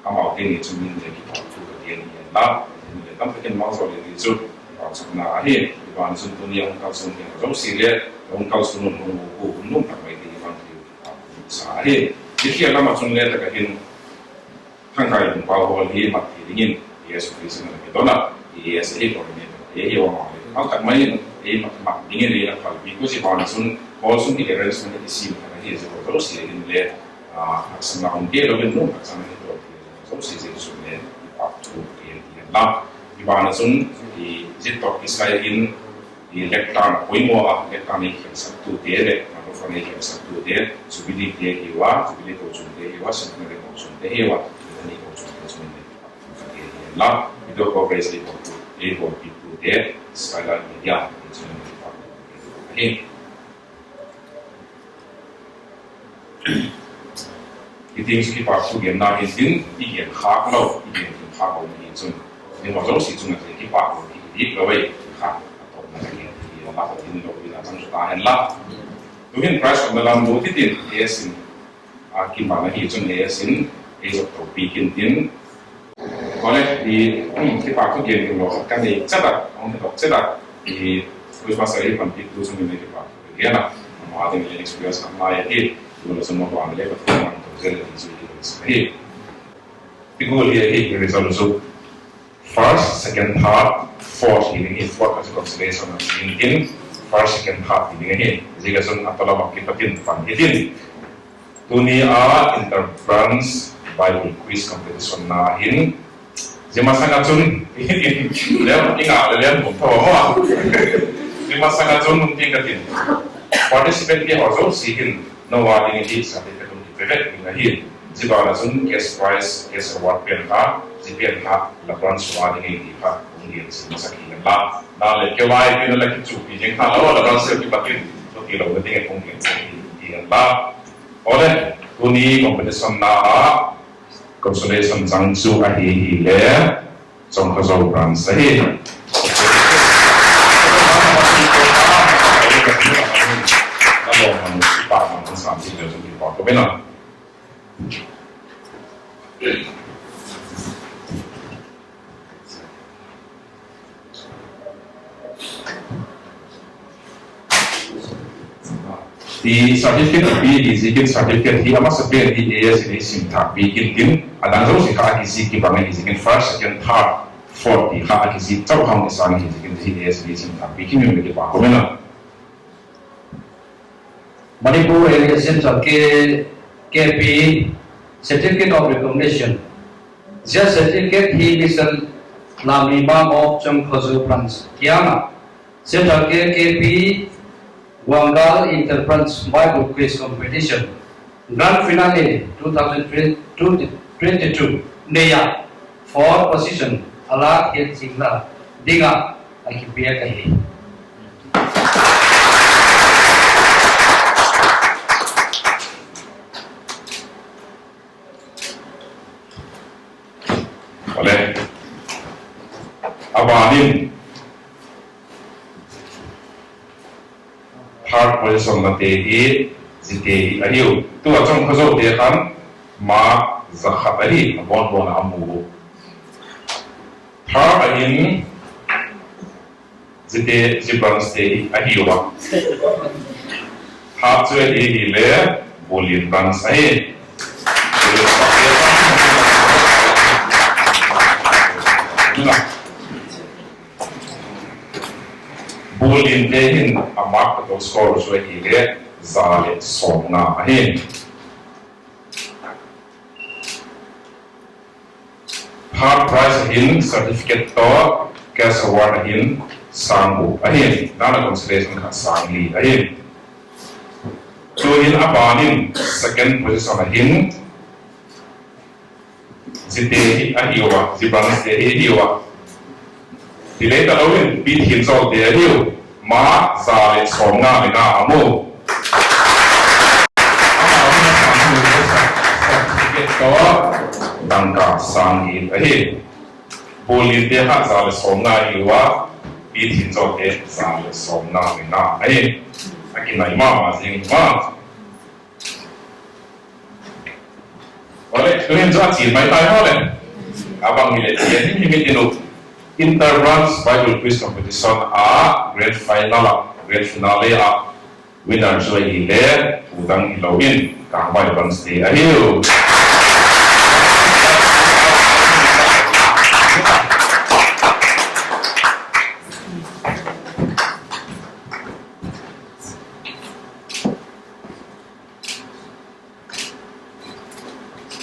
amau te ni chung in le kipakthu ka gen hi hen la, hin le tam takin mang zo le ti chu, pauchapna ahi, zia ban ah chun tuni a hung kalsuante haw zosia le, hung kalsun un hung u ku hun lum tak mai ti hi bang ti u kipakthu sa ahi. Zia khial lam ah chun le tak ah hin, Thangkai Lungpau Hall hi mat thei dingin, A S office in a la kidon a, A S ahi coordinator te hi amau le, mal tak mai in, ei mat, mat dingin ei la phalpi ku zia ban ah chun, hall sung hi arrangement hi sim kha ahi, zia haw zosia hin le, ah, haksatna um kei lo in, nuam tak chang hi tawh ti, zia haw zosia zia sung le, kipakthu ka gen hi hen la. Zia ban ah chun, zia tawh kisai in, lectern poimaw a, lectern ei khensaktute leh microphone ei khensaktute, Jubilee te hiu a, Jubilee kochuamte hiu a, Centenary kochuamte hiu a, Bethany kochuamte chung in le kipakthu ka gen hi hen la. Video coverage ei bawl, ei bawlpitute, Skylight Media te chung in le kipakthu ka gen hi. Hitiang chu kipakthu genna hi tin, i gen khâk lo, i gen khâk lo na hi chun, zia haw zosia chung ah kipak lo hi dik lo ei, kha a tawpna ka gen hi la, ka tin lo in a chang chu ta hen la. Tuhin prize khawmna lam lut hitin, A S in a kiman ahi chun A S in ei zot to pi kin tin, Awle, i, kipakthu gen ding lo khat ka nei chet a, hung he dok chet a, i, Christmas a ei panpitu chung in le kipakthu ka gen a, ama ding le experience khat mai ahi, tu la chun ma ban le ka thu mang to zel ti chu i sa hi. Ti gual hi ahi, i result chu first, second, third, fourth hi ding hi, fourth a chu consolation a ding in, first, second, third hi ding ahi, zia ka chun a tawlam ah kipat in pan hitin. Tuni a inter branch Bible quiz competition na hin, zia masang ah chun, lem, i ngak leh lem bum tho a. Zia masang ah chun hung ting ka tin, participant te haw zosia hin, nou a ding hi certificate hung kipe vek ding ahi. Zia ban ah chun cash prize, cash award pen kha, zia pen kha la branch sung a ding hi ti kha hung gen sim masak hi hen la. Na le kei vai pen la kichupi ding kha la, la branch sung kipat in, chutilo na ding hung gen sim hi hen la. Awle, tuni competition na a consolation chang chu ahi hile, Chawngkhozo branch ahi. Pen a ti certificate a pi hi ziakin certificate hi a masa pen hi A S in ei sim thâk piak intin, a dang zosia kha a kizik kibang ahi ziakin first, second, third, fourth ti kha a kizik chau hang i sâng hi ziakin hi A S in ei sim thâk piak intin, kipak um in a. Manipur Area Central K-, K P Certificate of Recognition. Zia certificate hi Mister Lamima of Chongkhozo Branch kiang ah Central K K P Wangal Inter Branch Bible Quiz Competition Grand Finale two thousand twenty-two nei ah fourth position a lâk hiat zing la ding ah a kipiak ahi. A ban in third position late hi zite hi ahiu. Tu a Chongkhozote khan mark za khat ahi a bawn bawn a mu u. Third a hin zite, zi branchte hi ahiu a. Third chu ahi hile Bullin branch ahi. Bullinte hin a mark total score chu ahile za leh sawmnga ahi. Third prize a hin certificate tawh cash award a hin sâng guk ahi. Dan a consolation kha sâng li ahi. Tu'hin a ban in second position a hin zite hi ahiu a, zi branchte hi ahiu a. Ti le talo in Pi Thinzawlte ahiu, mark za leh sawmnga leh nga a mu. Certificate tawh dangka sâng giat ahi. Bullinte kha za leh sawmnga ahiu a, Pi Thinzawlte za leh sawmnga leh nga ahi. A kinai ma ma zing ma. Ole, tu'hin chu a chian mai tai maw le. A bang hileh chian him him i tin u. Inter Branch Bible Quiz Competition a grand final ah, grand finale ah winner chu ahile, u dang hilo in, Kangbai Branchte ahiu.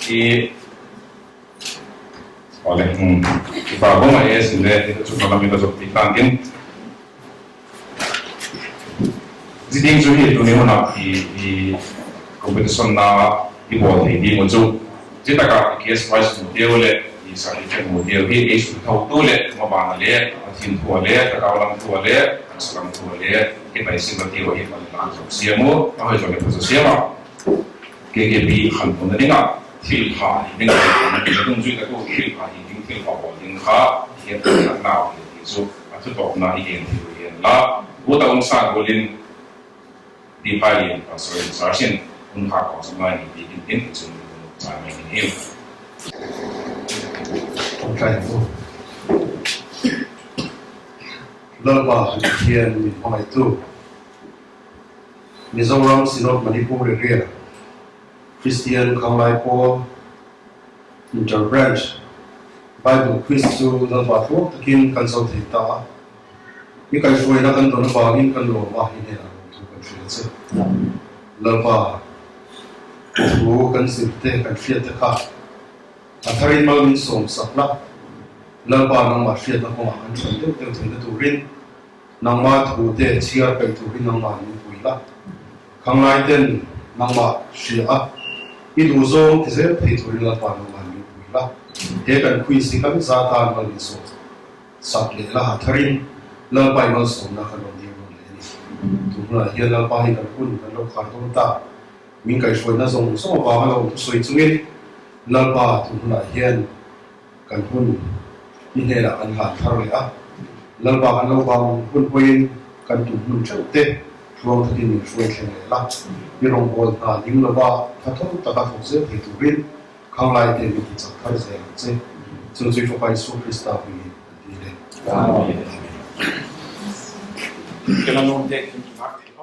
I, ole, hmm. Kipak um a, A S in le chu ka lam in ka zot piak tan tin. Zia ding chu hi tuni hun a i, i competition na i bawl thei ding u chu, zia tak ah i cash prize mu diu leh i certificate mu diu hi ei suthotu leh maban a le, Pathian thu a le, thagau lam thu a le, taksa lam thu a le, kipaisim a tiu ahi, pan la zosiam u, a hoi zaw leh pha zosiam a. K K P khantouna ding ah thilpha hi ding, dungzui tak u thilpha hi ding, thilpha bawl ding kha i het nau hi ti chu a thutawpna i gen thei u hi la. Guat a um sa gual in, Pi Phailian Pastor in charge in, hun kha kawm sung lai ni pi kin tin i chun chai mai ding hiu. Lalpa Pathian min hawngtu, Mizoram Synod Manipur Area, Christian Khanglai Pawl, Inter Branch Bible Quiz chu Lalpa, thuak takin kan zo thei ta a, i kaihhuaina kan don a bang in kan lawm a, i hnenah lawmthu kan hril a che. Lalpa, thu kan zirte, kan hriatte kha a thar in mal min sawmsak la, Lalpa, nangma hriatna kawng ah kan ṭhang deu deu theina turin, nangma thute chhiar pai turin nangma min pui la. Khanglaite'n nangma hria a, i tu zawng ti zel thei turin Lalpa, nangma min pui la. He kan quiz hi kan za tan mal min sawmsak leh la, a thar in Lalpa, i malsawmna kan lawm ding lawm le ni. Tu hun ah hian Lalpa, hi kan hun kan lo khar dawn ta. Min kaihhuaina zawng zawng a vang a lo thusawi chungin, Lalpa, tu hun ah hian kan hun i hnenah kan hlan thar leh a, Lalpa, kan lo vang hun puiin kan tum hun ṭheuhte Luang thakin min hruai thei le la, i rong bawl ta ding lo a, thathou tak a thok zel thei turin, khanglaite min kichak thar zel che. Chu chu i Fapa Jesu Khrista hmingin i ti le. Amen. Kena nuamte kin kimak thei